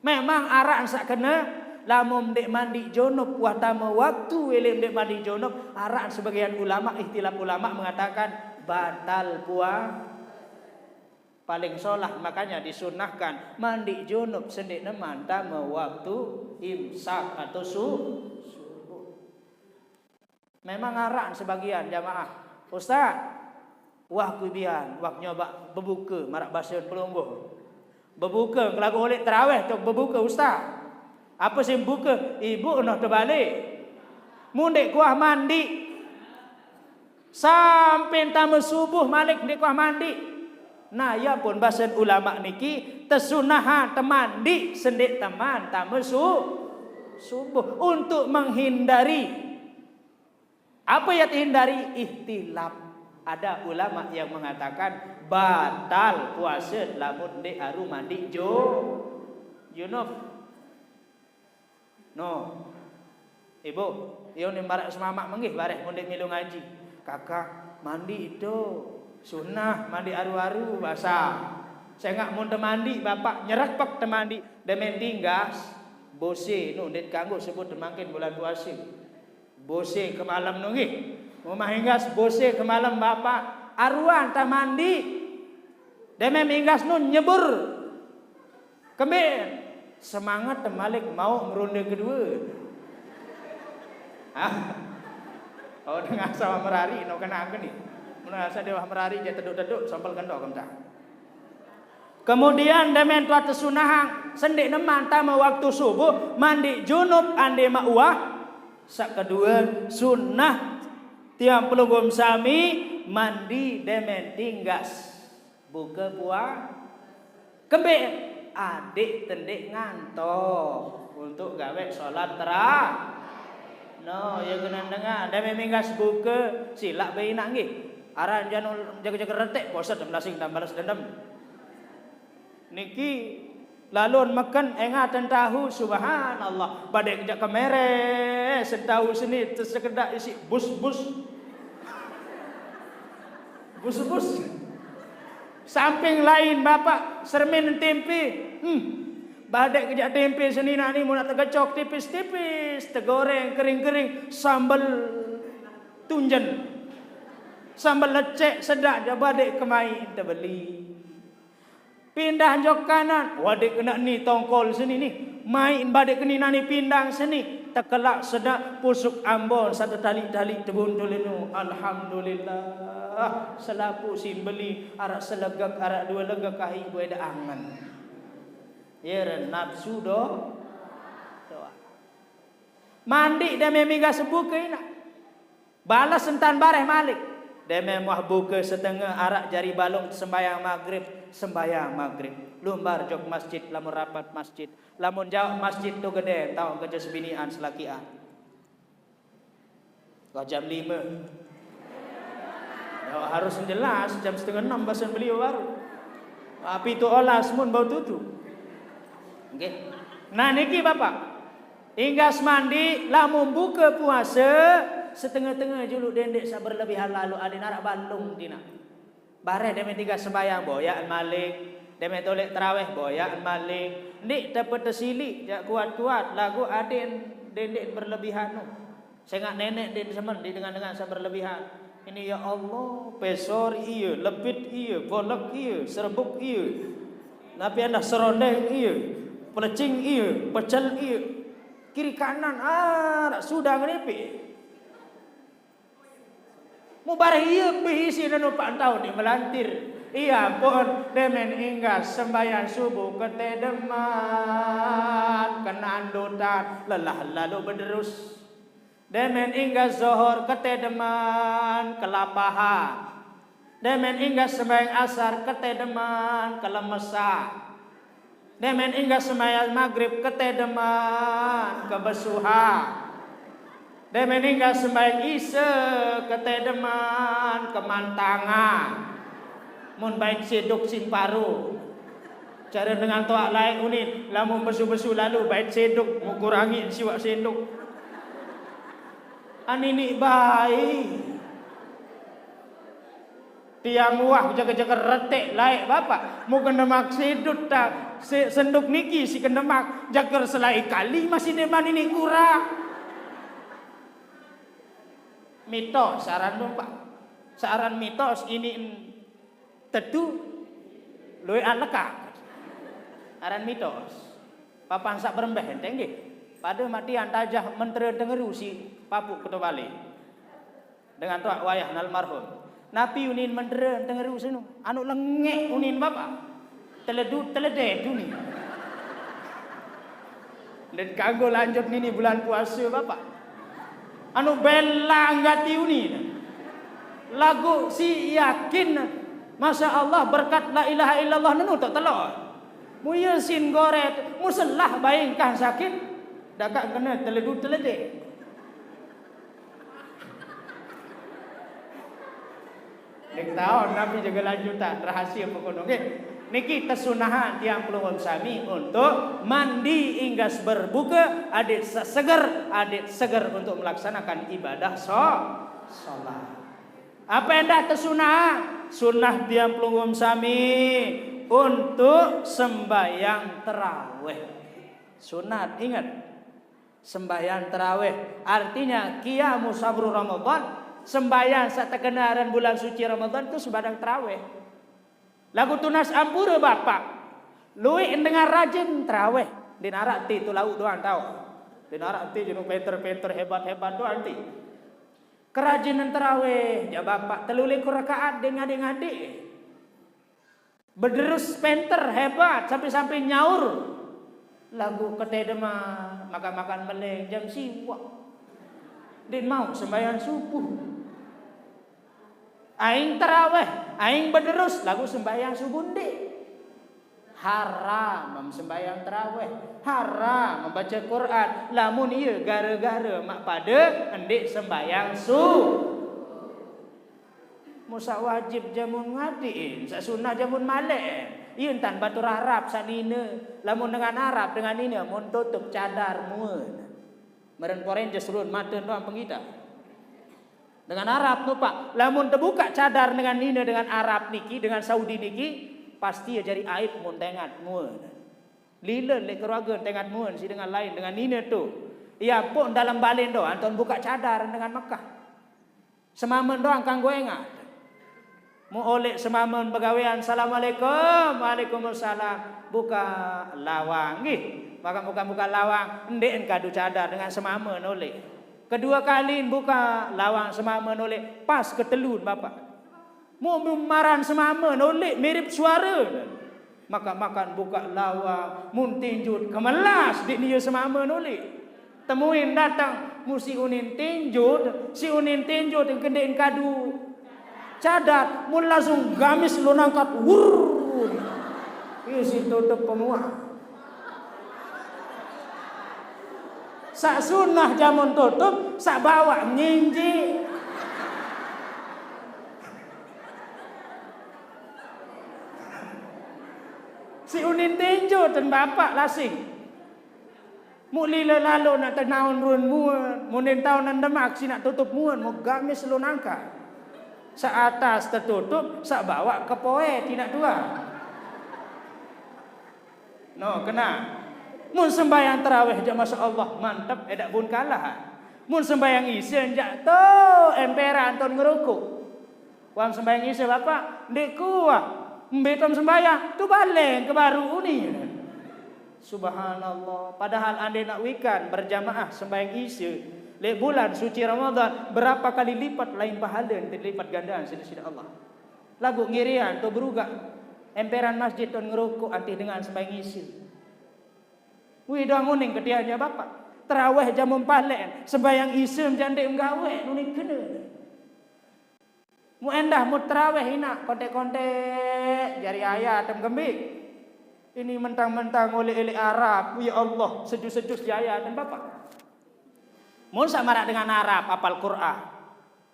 Memang araq saq kene, lamun ndeq mandi junub, wah tame waktu elem ndeq mandi junub, araq sebagian ulama, ihtilaf ulama mengatakan batal pua-, paling solah, makanya disunahkan mandi junub sendeqne mantame waktu imsak atau su-, subuh. Memang araq sebagian jamaah, "Ustaz, wah kubian, wah nyobaq bebuke maraq basen pelungguh. Bebuke, kelaguq uleq terawih tok bebuke, Ustaz. Ape sing buke? Ibu noh tebalik. Mun ndeq kuah mandi. Sampe tame subuh malik ndeq kuah mandi." Nah, ya pun basen ulama niki tesunahan temandi sendeq teman tame su-, subuh untuk menghindari Apa yang dihindari? Ihtilaf. Ada ulama yang mengatakan batal puase lamun ndeq aru mandi ju-, junub. No. Ibu, yo ni maraq semamaq menggih bareh mun ndeq milu ngaji. Kakak, mandi itu sunah, mandi aru-aru, basah. Sengaq mun temandi, Bapak, nyerepek temandi, demen tinggas, bose, nu ndeq kanggo sebut mangkin bulan puase. Bose kemalem nu nggih. Mun mah inggas bose kemalem, Bapak. Aruan tah mandi. Deme minggas nun nyebur. Kembe semangat temalik mauq meronde kedue. Hah? Oh, dengan sama merari no kena aku nih. Mun rasa dewah merari je teduk-teduk sampel kendok kemtah. Kemudian demen tuah tesunahang, sendeq neman tame waktu subuh, mandi junub ande maq uah. Saq kedue, sunah tiang pelungguh sami mandi demen tinggas buke pua-, kembe adeq tendeq ngantok untuk gawe sholat tera-, no, ye genah dengan, demen minggas buke, silaq be inaq nggih. Aran janu jaga-jaga retek, boset melasing dan balas dendam. Niki lalun meken engaten tahu, subhanallah. Badeq jaq kemere, sentahu seni tesekedak isiq bus-bus. Bus-bus. Samping lain, Bapak, sermin tempe. Hmm. Badeq jaq tempe seni nani mun tegecok tipis-tipis, tegoreng kering-kering, sambel tunjen. Sambel lecek sedaq jaq badeq kemaiq tebeli. Pindah jok kanan, wadeq kene ni tongkol seni ni. Maiq badeq keni nani pindang seni. Tekelaq sedaq pusuk Ambon saq tetaliq-taliq tebuntul enu. Alhamdulillah. Selapuq simbeli araq selegek, araq due legek, ahi bue de angen. Ye re nafsu do-, doang. Mandiq deme minggas buke inaq. Bales entan bareh malik. Deme muah buke setenge araq jari balung sembahyang magrib, sembahyang magrib. Lumbar jok masjid lamun rapat masjid. Lamun jaoq masjid tu gede, taoq keje sebinian selakian. Wah, jam lime. Ya, harus jelas, jam setengah enam basen beliau baru. Ah, pitu olas mun bau tutu. Nggih. Nah, niki, Bapak. Inggas mandi, lamun buke puase, setengah-tengah juluq dendeq saq berlebihan lalo, adeq naraq balung tinaq. Bareh deme tinggal sembahyang, boyaqn malik. Deme toleq terawih, boyaqn malik. Ndeq tepetesiliq, jaq kuat-kuat, laguq adeq dendeq berlebihan nu. Sengaq neneq ndeq semen ndeq dengan-dengan saq berlebihan. Ini, ya Allah, pesor iye, lebit iye, bolek iye, serebuk iye. Napi endah serondeng iye, pelecing iye, pecel iye. Kiri kanan araq sudah ngeripik. Mubareh iye bih isi nenu pak ntau ni melantir. Iya pun demen inggas sembahyang subuh ketedeman, kenaan dotan, lelah lalu bederus. Demen inggas zohor ketedeman, kelapahan. Demen inggas sembahyang asar ketedeman, kelemesan. Demen inggas sembahyang magrib ketedeman, kebesuhan. Demen inggas sembahyang ise ketedeman, kemantangan. Mun bait siduk sing paru. Care dengan toaq laeq unin, lamun besu-besu lalu bait siduk, mukurangi siwaq senduk. Aniniq bae. Tiang uah jage-jage reteq laeq, Bapak. Muken demak sidut ta, se-, senduk niki siken demak, jage selae kali masih ndeqman iniq kurang. Mitos aran, Bapak. Searan mitos iniq tetu lueq alekaq. Aran mitos. Papan saq berembeh ente nggih. Pade mati antajah mentere tengeru si papuq Keto Bale. Dengan toaq wayah almarhum. Napi unin mentere tengeru senu? Anu lengeq unin, Bapak. Teledu, teleded unin. Dan kanggo lanjut nini bulan puase, Bapak. Anu belang gati unin. Laguq si yakin, Masya Allah, berkat la ilaha illallah nenu toq telor. Muye sin goret, muselah bae engkah sakit, dakaq kene teledu teledek. Ndeq taon napi jage lanjutan, rahasie pokokne, nggih. Niki tesunahan tiang pelungguh sami untuk mandi inggas berbuke, adeq seseger, adeq seger untuk melaksanakan ibadah so-, sholat. Ape endah tesunah? Sunah tiang pelungguh sami untuk sembahyang terawih. Sunat, inget. Sembahyang terawih. Artinya, qiyamu sahri Ramadan, sembahyang saq tekene aran bulan suci Ramadan itu sembahyang terawih. Laguq tunas ampure, Bapak. Lueq dengan rajin terawih. Ndeq naraq ti tu lauq doang tao. Ndeq naraq ti jeno penter-penter hebat-hebat doang ti. Kerajinan terawih, jaq Bapak, telu likur rakaat ndeq ngadeq-ngadeq. Bederus penter hebat, sampe-sampe nyaur. Laguq ketedem, makan-makan meleng jam siwaq. Ndeq mauq sembahyang subuh. Aing terawih, aing bederus, laguq sembahyang subuh ndeq. Haram sembahyang terawih, haram membaca Quran, lamun ie gare-gare maq pade ndeq sembahyang su-, Mun saq wajib jamun ngadiin, saq sunah jamun maleqin. Ie ntan batur Arab saq nine. Lamun dengan Arab, dengan nine, mun tutup cadar muen. Meren poren jes ruen maten doang pengidah. Dengan Arab nupaq, lamun tebukaq cadar dengan nine, dengan Arab niki, dengan Saudi niki, pasti ie jari aib mun tengat muen. Lile leq keluarge tengat muen siq dengan lain, dengan nine tu. Ie ampoq dalem balen doang, anton bukaq cadar dengan Mekah. Semamen doang kanggo engat. Mu oleq semamen begawean, "Assalamualaikum." "Waalaikumsalam." Bukaq lawang, nggih. Maka buka-buka lawang, ndeqen kadu cadar dengan semamen oleq. Kedue kali bukaq lawang semamen oleq, pas ketelun, Bapak. Mu maran semamen oleq mirip suare. Makan-makan bukaq lawang, mun tinjut kemelas, ndeqne ie semamen oleq. Temuin dateng, mu si unin tinjut, si unin tinjut, engke ndeqen kadu cadar, mun langsung gamis lun angkat, wurr. Ie si tutup pemuah. Saq sunah jamun tutup, saq bawaq nginjik. Si unin tinjut ten Bapak lasing. Muq lile lalo naq tenaon ruen muen, munin taonan demak si naq tutup muen, muq gamis lun angkat. Saq atas tetutup, saq bawaq kepoe tinaq dua. No, kena. Mun sembahyang terawih jaq, masya Allah, mantep, edaq bun kalah. Mun sembahyang ise jaq to emperan ton ngerukuk. Wam sembahyang ise, Bapak? Ndeq kuah. Mbe tom sembahyang? Tu baleng ke baru uni. Subhanallah. Padahal andai nak wikan berjamaah sembahyang Isya leq bulan suci Ramadan, berapa kali lipat lain pahala, dilipat gandaan siq Deside Allah. Laguq ngirian to berugaq emperan masjid ton ngerukuk antih dengan sembahyang Isya. Wih, doang uning ketiaknya Bapak. Terawih jam empat leq, sembahyang Isya jam ndeq menggaweq, nuni kene. Mu endah mu terawih inaq konteq-konteq, jari ayat tem kembeq. Ini mentang-mentang oleq-eleq Arab, ya Allah, sejus-sejus jari ayat tem Bapak. Mun saq maraq dengan Arab apal Qur'an.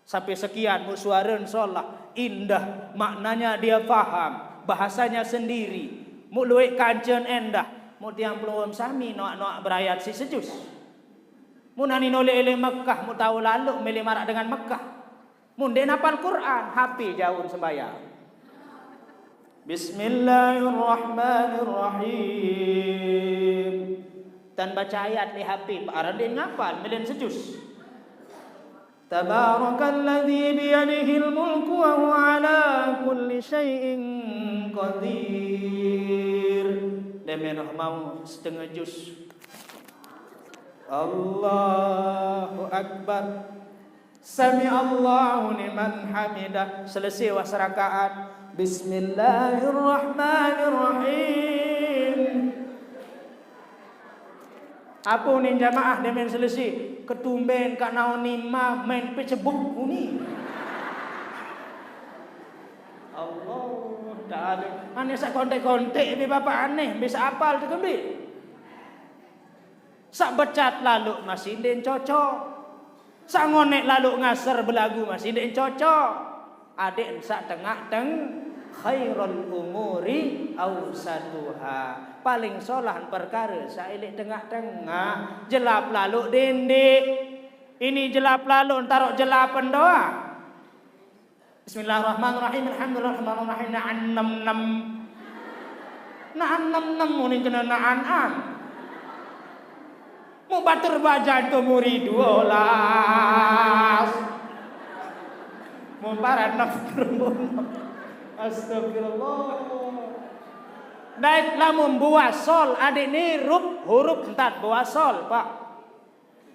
Sampai sekian mu suaren solah, indah, maknanya dia paham, bahasanya sendiri. Mu lueq kancen endah, mu tiang pelungguh sami noaq-noaq berayat siq sejus. Mun anin oleq-eleq Mekah, mu tao laloq mele maraq dengan Mekah. Mun ndeq napal Qur'an, H P jaun sembahyang. Bismillahirrahmanirrahim. Tan bace ayat leq H P, Pak, aran ndeq ngapal, melen sejus. Tabarakalladzi biyadihil mulku wa huwa ala kulli syai'in qadir. Demen mau setengah jus. Allahu Akbar. Sami Allahu liman hamidah. Selesai wah serakaat. Bismillahirrahmanirrahim. Ape unin jamaah demen selesai? Ketumben kaq naon imam main pecebuk uni. Allah Taala. Aneh saq kontek-kontek be Bapak aneh, be saq apal tekembe. Saq becat laloq masih ndeq cocok. Saq ngoneq laloq ngaser belagu masih ndeq cocok. Adeq saq tengaq-teng-, khairul umuri ausatuha. Paling solah perkare saq leq tengaq-tengaq. Jelap laloq dendeq. Ini jelap laloq, ntaroq jelapen doang. Bismillahirrahmanirrahim. Alhamdulillahirrahmanirrahim. Naan nem nem. Naan nem nem, unin kene naan an. Mu batur bajan to muri duolas. Mu paran nem. Astagfirullah. Dait lamun buah sol, adeq nirup hurup ntan buah sol, Pak.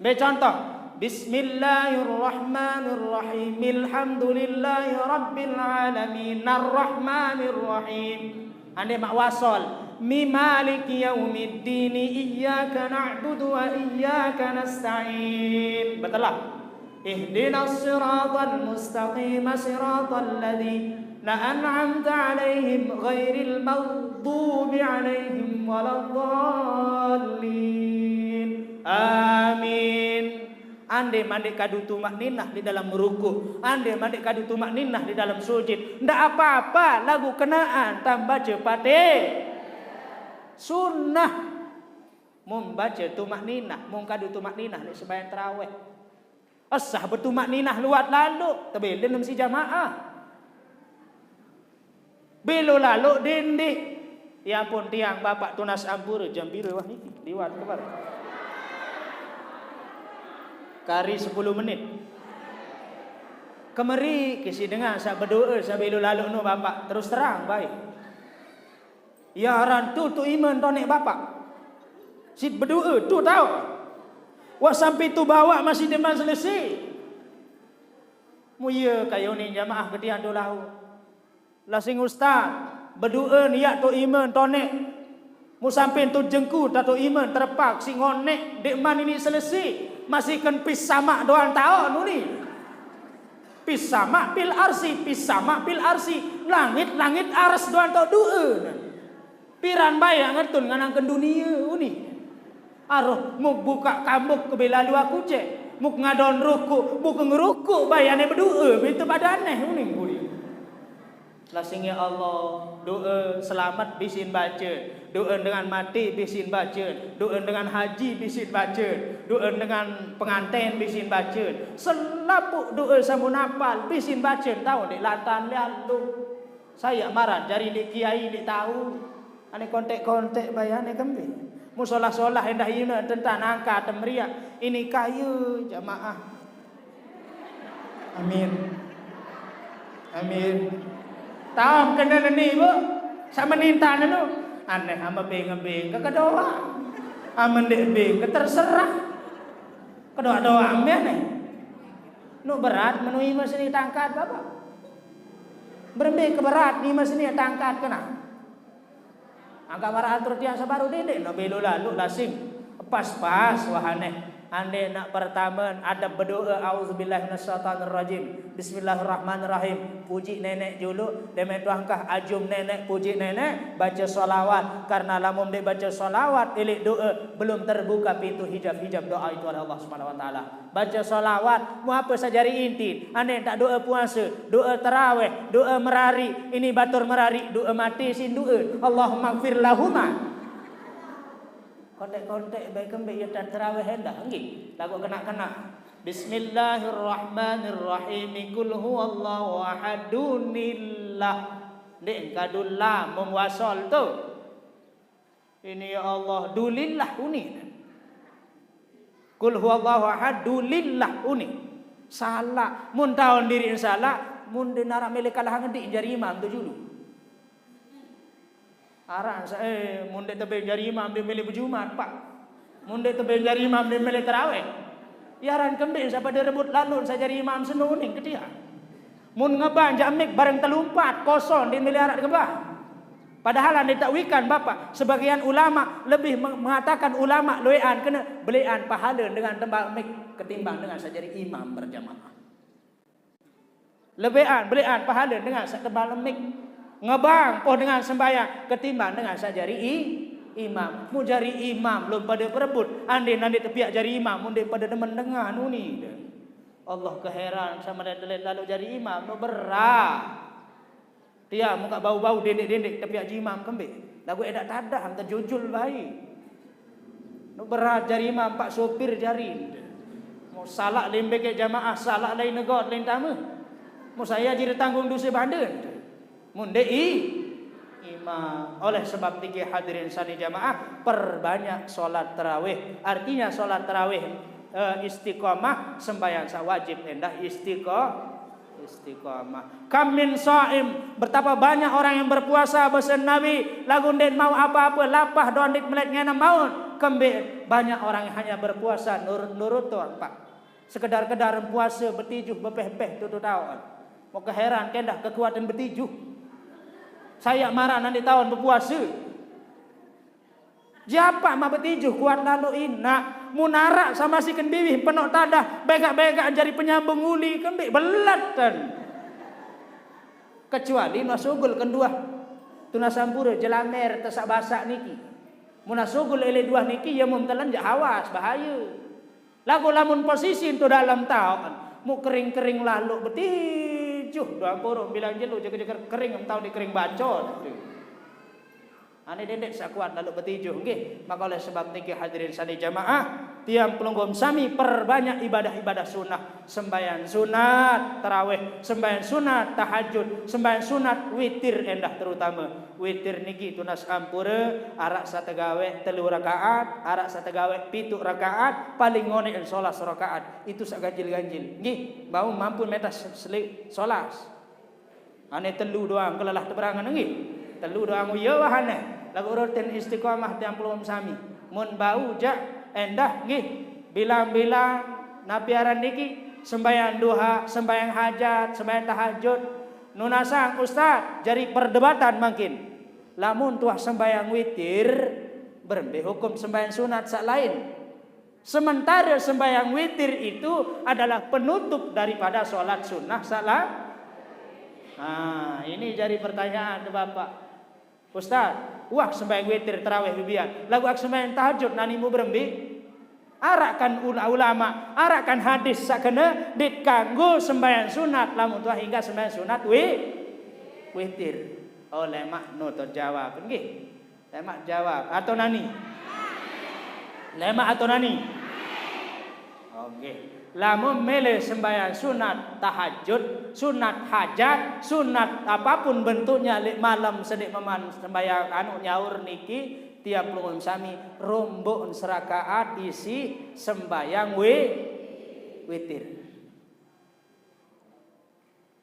Mbe contoh, Bismillahirrahmanirrahim. Alhamdulillahi rabbil alamin. Arrahmanirrahim. Ande maq wasol. Mi maliki yaumiddini. Iyyaka na'budu wa iyyaka nasta'in. Betelah. Ihdinas siratal mustaqim, siratal ladzina an'amta 'alaihim ghairil maghdubi 'alaihim waladdallin. Amin. Ande mandeq kadu tumakninah di dalam ruku, ande mandeq kadu tumakninah di dalam sujud, ndaq apa-apa, laguq kenaqan tam bace Fatihah. Sunnah. Mun bace tumakninah, mun kadu tumakninah leq sembahyang tarawih. Esah betumakninah luat laloq, tebelen nem si jamaah. Belo laloq dendeq. Ya ampun, tiang Bapak tunas ampure, jam pire wah niki? Liwat kebar. Kari sepuluh menit. Kemeri kisi dengan saq bedoe, saq belo laloq no Bapak, terus terang bae. Ya aran tu, tu ime toneq Bapak. Siq bedoe, tu taoq. Wah sampe tu bawaq masih demen selese. Mu ye kayunin jamaah getian tu lauq. Lasing ustaz, bedoe niat tu ime toneq. Mu sampe tu jengku tato ime terepak siq ngoneq, ndeqman ini selese. Masih ken pis samaq doang taoq nuni. Pis samaq fil arsi, pis samaq fil arsi. Langit, langit aras doang taoq doe. Piran bae ngetun nganangken dunie uni. Aroh muk bukaq kambuk kebe lalu aku cek. Muk ngadon rukuk, muk ngerukuk bae ane bedoe, bete pade aneh uni guri. Lasing ya Allah, doe selamet bisin bace, doe dengan mati bisin bace, doe dengan haji bisin bace, doe dengan penganten bisin bace. Selapuq doe sampun apal bisin bace, tao ndeq latan lian tu. Saya maraq jari ndeq kiai ndeq tao. Ane kontek-kontek bae ane kembe. Mu solah-solah endah ine tentang angkat meriak. Ini kayu jamaah. Amin. Amin. Taam kene neni, Bu. Sama nintan anu. Aneh, ama beng-beng ke kedoa. Ama ndek beng ke terserah. Kedoa-doa ambe aneh. Nuk berat menui masini tangkat bapa. Berembe ke berat ni masini tangkat kena. Angkat maraq atur tiang sebaru dinding, no belo lalu lasing. Pas-pas wah aneh. Ande nak pertame adab bedoa, auzubillahi minasyaitonirrajim. Bismillahirrahmanirrahim. Puji nenek julu, deme tuangkah ajum nenek, puji nenek, baca salawat. Karena lamun ndeq baca salawat, ileq doa, belum terbuka pintu hijab-hijab doa itu oleh Allah Subhanahu wa Ta'ala. Baca salawat, mu ape saq jari inti? Ande tak doa puase, doa terawih, doa merari, ini batur merari, doa mati sin doa. Allahumma gfir lahuma. Kontek-kontek baik kembe ya tak terawih endah, nggih. Lagu kena-kena. Bismillahirrahmanirrahim. Qul huwallahu ahadunillah. Ndeq kadul lam mem wasol tu. Ini ya Allah, dulillah uni. Qul huwallahu ahad, dulillah uni. Salaq, mun taon diriq salaq, mun ndeq naraq mele kalah ngediq jari imam tu julu. Araq sa-, eh, mun ndeq tebeng jari imam ndeq mele bejumat, Pak. Mun ndeq tebeng jari imam ndeq mele terawih. Yaran kembe saq pade rebut lalun saq jari imam seno uning ke tiang. Mun ngebang jaq mik bareng telu empat kosong ndeq mele araq ngebang. Padahal ande tak wikan, Bapak, sebagian ulama lebih me-, mengatakan ulama lueqan kene beleqan pahale dengan tembal mik ketimbang dengan saq jari imam berjamaah. Lebeqan beleqan pahale dengan saq tembal mik. Ngebang poh dengan sembahyang ketimbang dengan saq jari i-, imam. Mu jari imam lom pade perebut, ande nande tepiaq jari imam, mun ndeq pade demen dengan uni de. Allah keheran sama de-, de-, lalu jari imam, no berat. Tiang mukaq bau-bau dendeq-dendeq tepiaq jari imam kembe. Laguq edaq tadah, tejujul bae. Nuk berat jari imam, Pak, sopir jari. Mau salaq lembe ke jamaah, salaq lain negot, lain tame. Mau saya jari tanggung dose bande. Mun ndeq i-, imam. Oleh sebab niki hadirin sani jamaah, perbanyak sholat tarawih. Artinya sholat tarawih, eh, istiqomah, sembahyang saq wajib endah istiqo-, istiqomah. Kam min shaim, betapa banyak orang yang berpuasa, besen Nabi, laguq ndeq mauq ape-ape, lapah doang ndeq melet ngenem maut. Kembe banyak orang yang hanya berpuasa nurut-nurut doang, Pak. Sekedar-kedar puase betijuh bepeh-peh tutu taun. Mau keheran kendah kekuatan betijuh. Saya maraq nani taun bepuase. Japaq maq betijuh kuat lalo inaq, mun araq sama siken biwih penoq tadah, begaq-begaq jari penyambung uli, kembeq beletan. Kecuali nuah sugul kenduah tunas ampure jelamer tesaq basaq niki. Mun nuah sugul eleq duah niki, ye mun telen jaq hawas, bahaye. Laguq lamun posisi ento dalem taoqan, muq kering-kering laloq betijuh, doang poroq bilang jelo jeger-jeger kering, entah dikering bacot. Ane dendeq saq kuat laloq betijuh, nggih. Maka oleh sebab niki hadirin sani jamaah, tiang pelungguh sami perbanyak ibadah-ibadah sunah, sembahyang sunat tarawih, sembahyang sunat tahajud, sembahyang sunat witir endah terutama. Witir niki tunas ampure, araq saq tegaweq telu rakaat, araq saq tegaweq pituq rakaat, paling ngoneqn solas rakaat. Itu saq ganjil-ganjil. Nggih, bau mampu metas seli-, solas. Ane telu doang kelelah teberangan nggih. Telu doang uye wah ane. Laguq rutin istiqomah tiang pelungguh sami. Mun bau jaq endah nggih. Bilang-bilang napi aran niki sembahyang duha, sembahyang hajat, sembahyang tahajud. Nunasang ustaz, jari perdebatan mangkin. Lamun tuah sembahyang witir, berembe hukum sembahyang sunat saq lain? Sementara sembahyang witir itu adalah penutup daripada sholat sunnah saq la-, nah, ini jari pertanyaan tu Bapak. Ustaz, wah sembahyang witir tarawih bibian. Laguq ak sembahyang tahajud nani mu berembe? Araq kan ula-, ulama, araq kan hadis saq kene dit kanggo sembahyang sunat lamun tuah hingga sembahyang sunat wi-, witir. Oh, lemaq no to jawab nggih. Lemaq jawab atau nani? Lemaq atau nani? Oke. Lamun mele sembahyang sunat tahajud, sunat hajat, sunat apapun bentuknya, leq malem sedeq meman sembahyang anu nyaur niki, tiang pelungguh sami rombok serakaat isi sembahyang wi-, witir.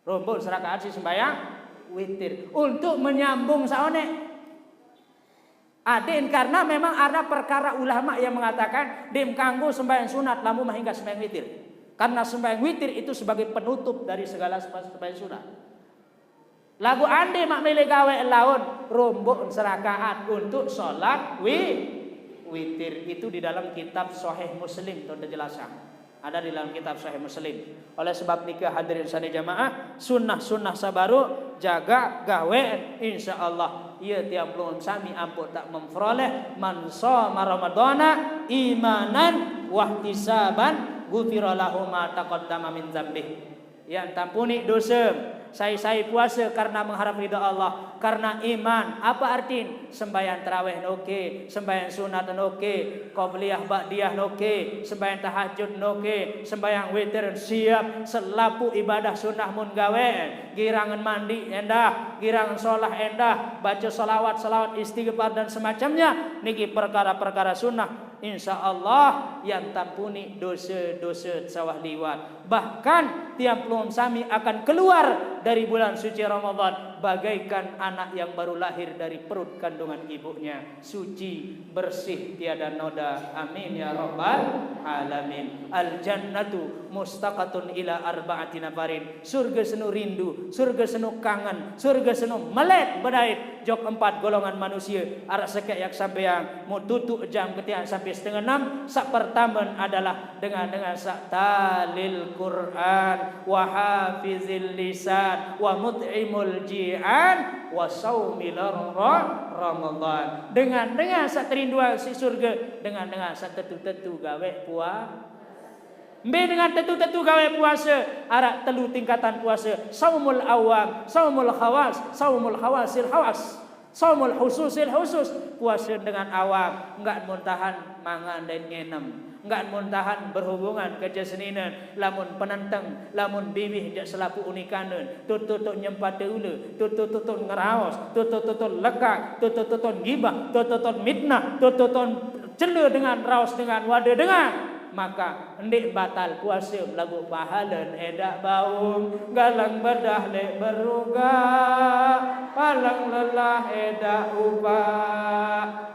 Rombok serakaat isi sembahyang witir. Untuk menyambung saoneq. Adin, karena memang ada perkara ulama yang mengatakan dim kanggo sembahyang sunat lamun mahingga sembahyang witir. Karena sembahyang witir itu sebagai penutup dari segala sembahyang sunat. Lagu ande mak milih gawe laun rombok serakaat untuk sholat wi witir itu di dalam kitab Sahih Muslim, tuh dijelaskan. Ada di dalam kitab Sahih Muslim. Oleh sebab nikah hadirin sani jamaah, sunnah-sunnah sabaru jaga gawe, insya Allah ia tiang pelungguh sami ampun tak memperoleh man shoma Ramadana imanan wahtisaban ghufira lahu ma taqaddama min dzambih. Yang tampuni dosa, sai-sai puasa karena mengharap ridha Allah, karena iman. Apa artin? Sembahyang tarawih noke, sembahyang sunat noke, qobliyah ba'diyah noke, sembahyang tahajud noke, sembahyang witir siap, selapu ibadah sunnah mun gawe, girangan mandi endah, girangan sholah endah, baca salawat, salawat istighfar dan semacamnya, niki perkara-perkara sunnah. Insya Allah yang tampuni dosa-dosa sawah liwat. Bahkan tiang pelungguh sami akan keluar dari bulan suci Ramadan bagaikan anak yang baru lahir dari perut kandungan ibunya, suci, bersih, tiada noda. Amin ya rabbal alamin. Al jannatu mustaqatun ila arba'ati nafarin. Surga senu rindu, surga senu kangen, surga senu melet bedait jok empat golongan manusia. Arak sekek yak sampeang, mau tutup jam ketiak sampai setengah enam. Sak pertama adalah dengan dengan sak talil Quran, wa hafizil lisan, wa mut'imul ji'an, wa saumil Ramadan. Dengan dengan sak terinduan si surga, dengan dengan sak tetu-tetu gawe puasa. Mbe dengan tetu-tetu gawe puasa, arak telu tingkatan puasa, saumul awam, saumul khawas, saumul khawasil khawas, saumul khususil khusus. Puasa dengan awam, enggak mun tahan mangan dan ngenem, enggak mun tahan berhubungan kerja seninen, lamun penenteng, lamun biwih jak selapu unikanen, tutut nyempate ule, tutut ngeraos, tutut lekak, tutut gibah, tutut mitnah, tutut cele dengan raos dengan wade dengan. Maka ndik batal puasa lagu pahalen edak baum, galang bedah lek beruga, palang lelah edak upa.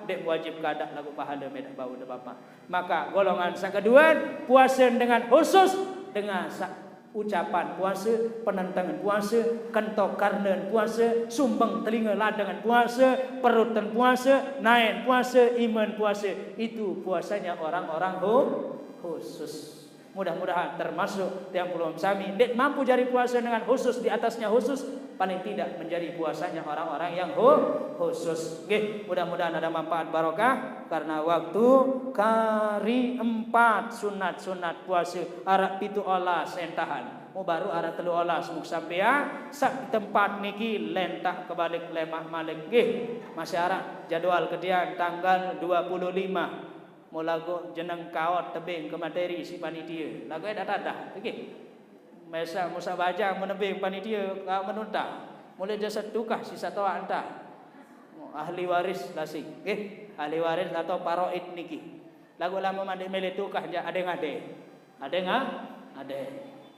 Ndik wajib kadak lagu pahala medak baum de bapak. Maka golongan sak kedua puasa dengan khusus dengan sak ucapan puasa, penentengan puasa, kentok karnen puasa, sumbeng telinga ladangan puasa, perutan puasa, naen puasa, iman puasa. Itu puasanya orang-orang hu- khusus. Mudah-mudahan termasuk tiang puluh sami. Ndik mampu jari puasa dengan khusus di atasnya khusus, paling tidak menjadi puasanya orang-orang yang hu- khusus. Nggih, mudah-mudahan ada manfaat barokah karena waktu kari empat sunat-sunat puasa arak pitu olas entahan. Mau baru arak telu olas muk sampean sak tempat niki lentak kebalik lemak malik. Nggih, masih arak jadwal kedian tanggal dua puluh lima. Mulago jeneng kaot tebing ke materi si panitia. Lagu eda tadah. Oke. Mesa musa bajang menebing panitia ka menunta. Mulai jasa tukah sisa toa entah. Ahli waris lasi. Oke. Ahli waris atau paroid niki. Lagu lama mandi mele tukah ja ade ngade. Ade nga? Ade.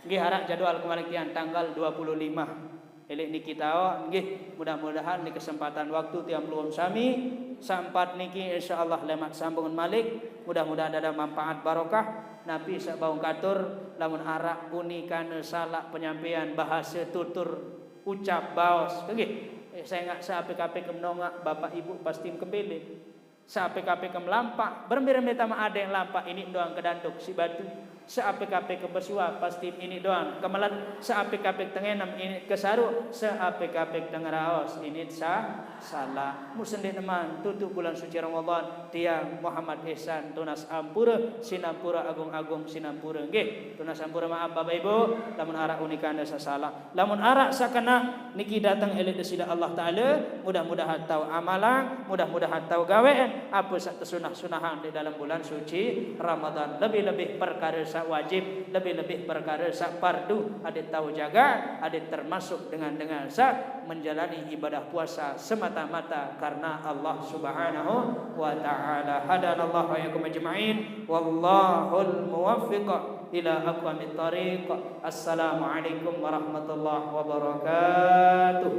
Nggih, harap jadwal kemarikian tanggal dua puluh lima. Elik niki tao, nggih, mudah-mudahan di kesempatan waktu tiang belum sami, sempat niki insyaallah lemat sambungan malik, mudah-mudahan ada manfaat barokah, napi sak baung katur, lamun arak unikane salak penyampaian bahasa tutur ucap baos, nggih. Eh, saya ngak seapik-apik menongak bapak ibu pasti kepilih. Seapik-apik ke melampak, berembe-rembe tama ada yang lampak ini doang ke danduk si batu. Seapik-apik ke besuap pasti ini doang ke melet. Seapik-apik tengenem ini ke saruk. Seapik-apik tengeraos ini sa salah. Musendik neman tutup bulan suci Ramadan. Tiang Muhammad Ihsan tunas ampura, sinampura agung-agung, sinampura. Nggih, tunas ampura maaf Bapak Ibu, lamun arak unikane sasalah. Lamun arak sakena niki datang elik desida Allah Ta'ala, mudah-mudahan tau amalang, mudah-mudahan tau gawean apa sak tesunah-sunahan di dalam bulan suci Ramadan. Lebih-lebih perkara sak wajib, lebih-lebih perkara sak fardu. Adik tau jaga, adik termasuk dengan-dengan sak menjalani ibadah puasa semata-mata karena Allah Subhanahu wa Ta'ala. Hadanallahu wa iyyakum ajma'in. Wallahul muwaffiq ila aqwamit thariq. Assalamualaikum warahmatullahi wabarakatuh.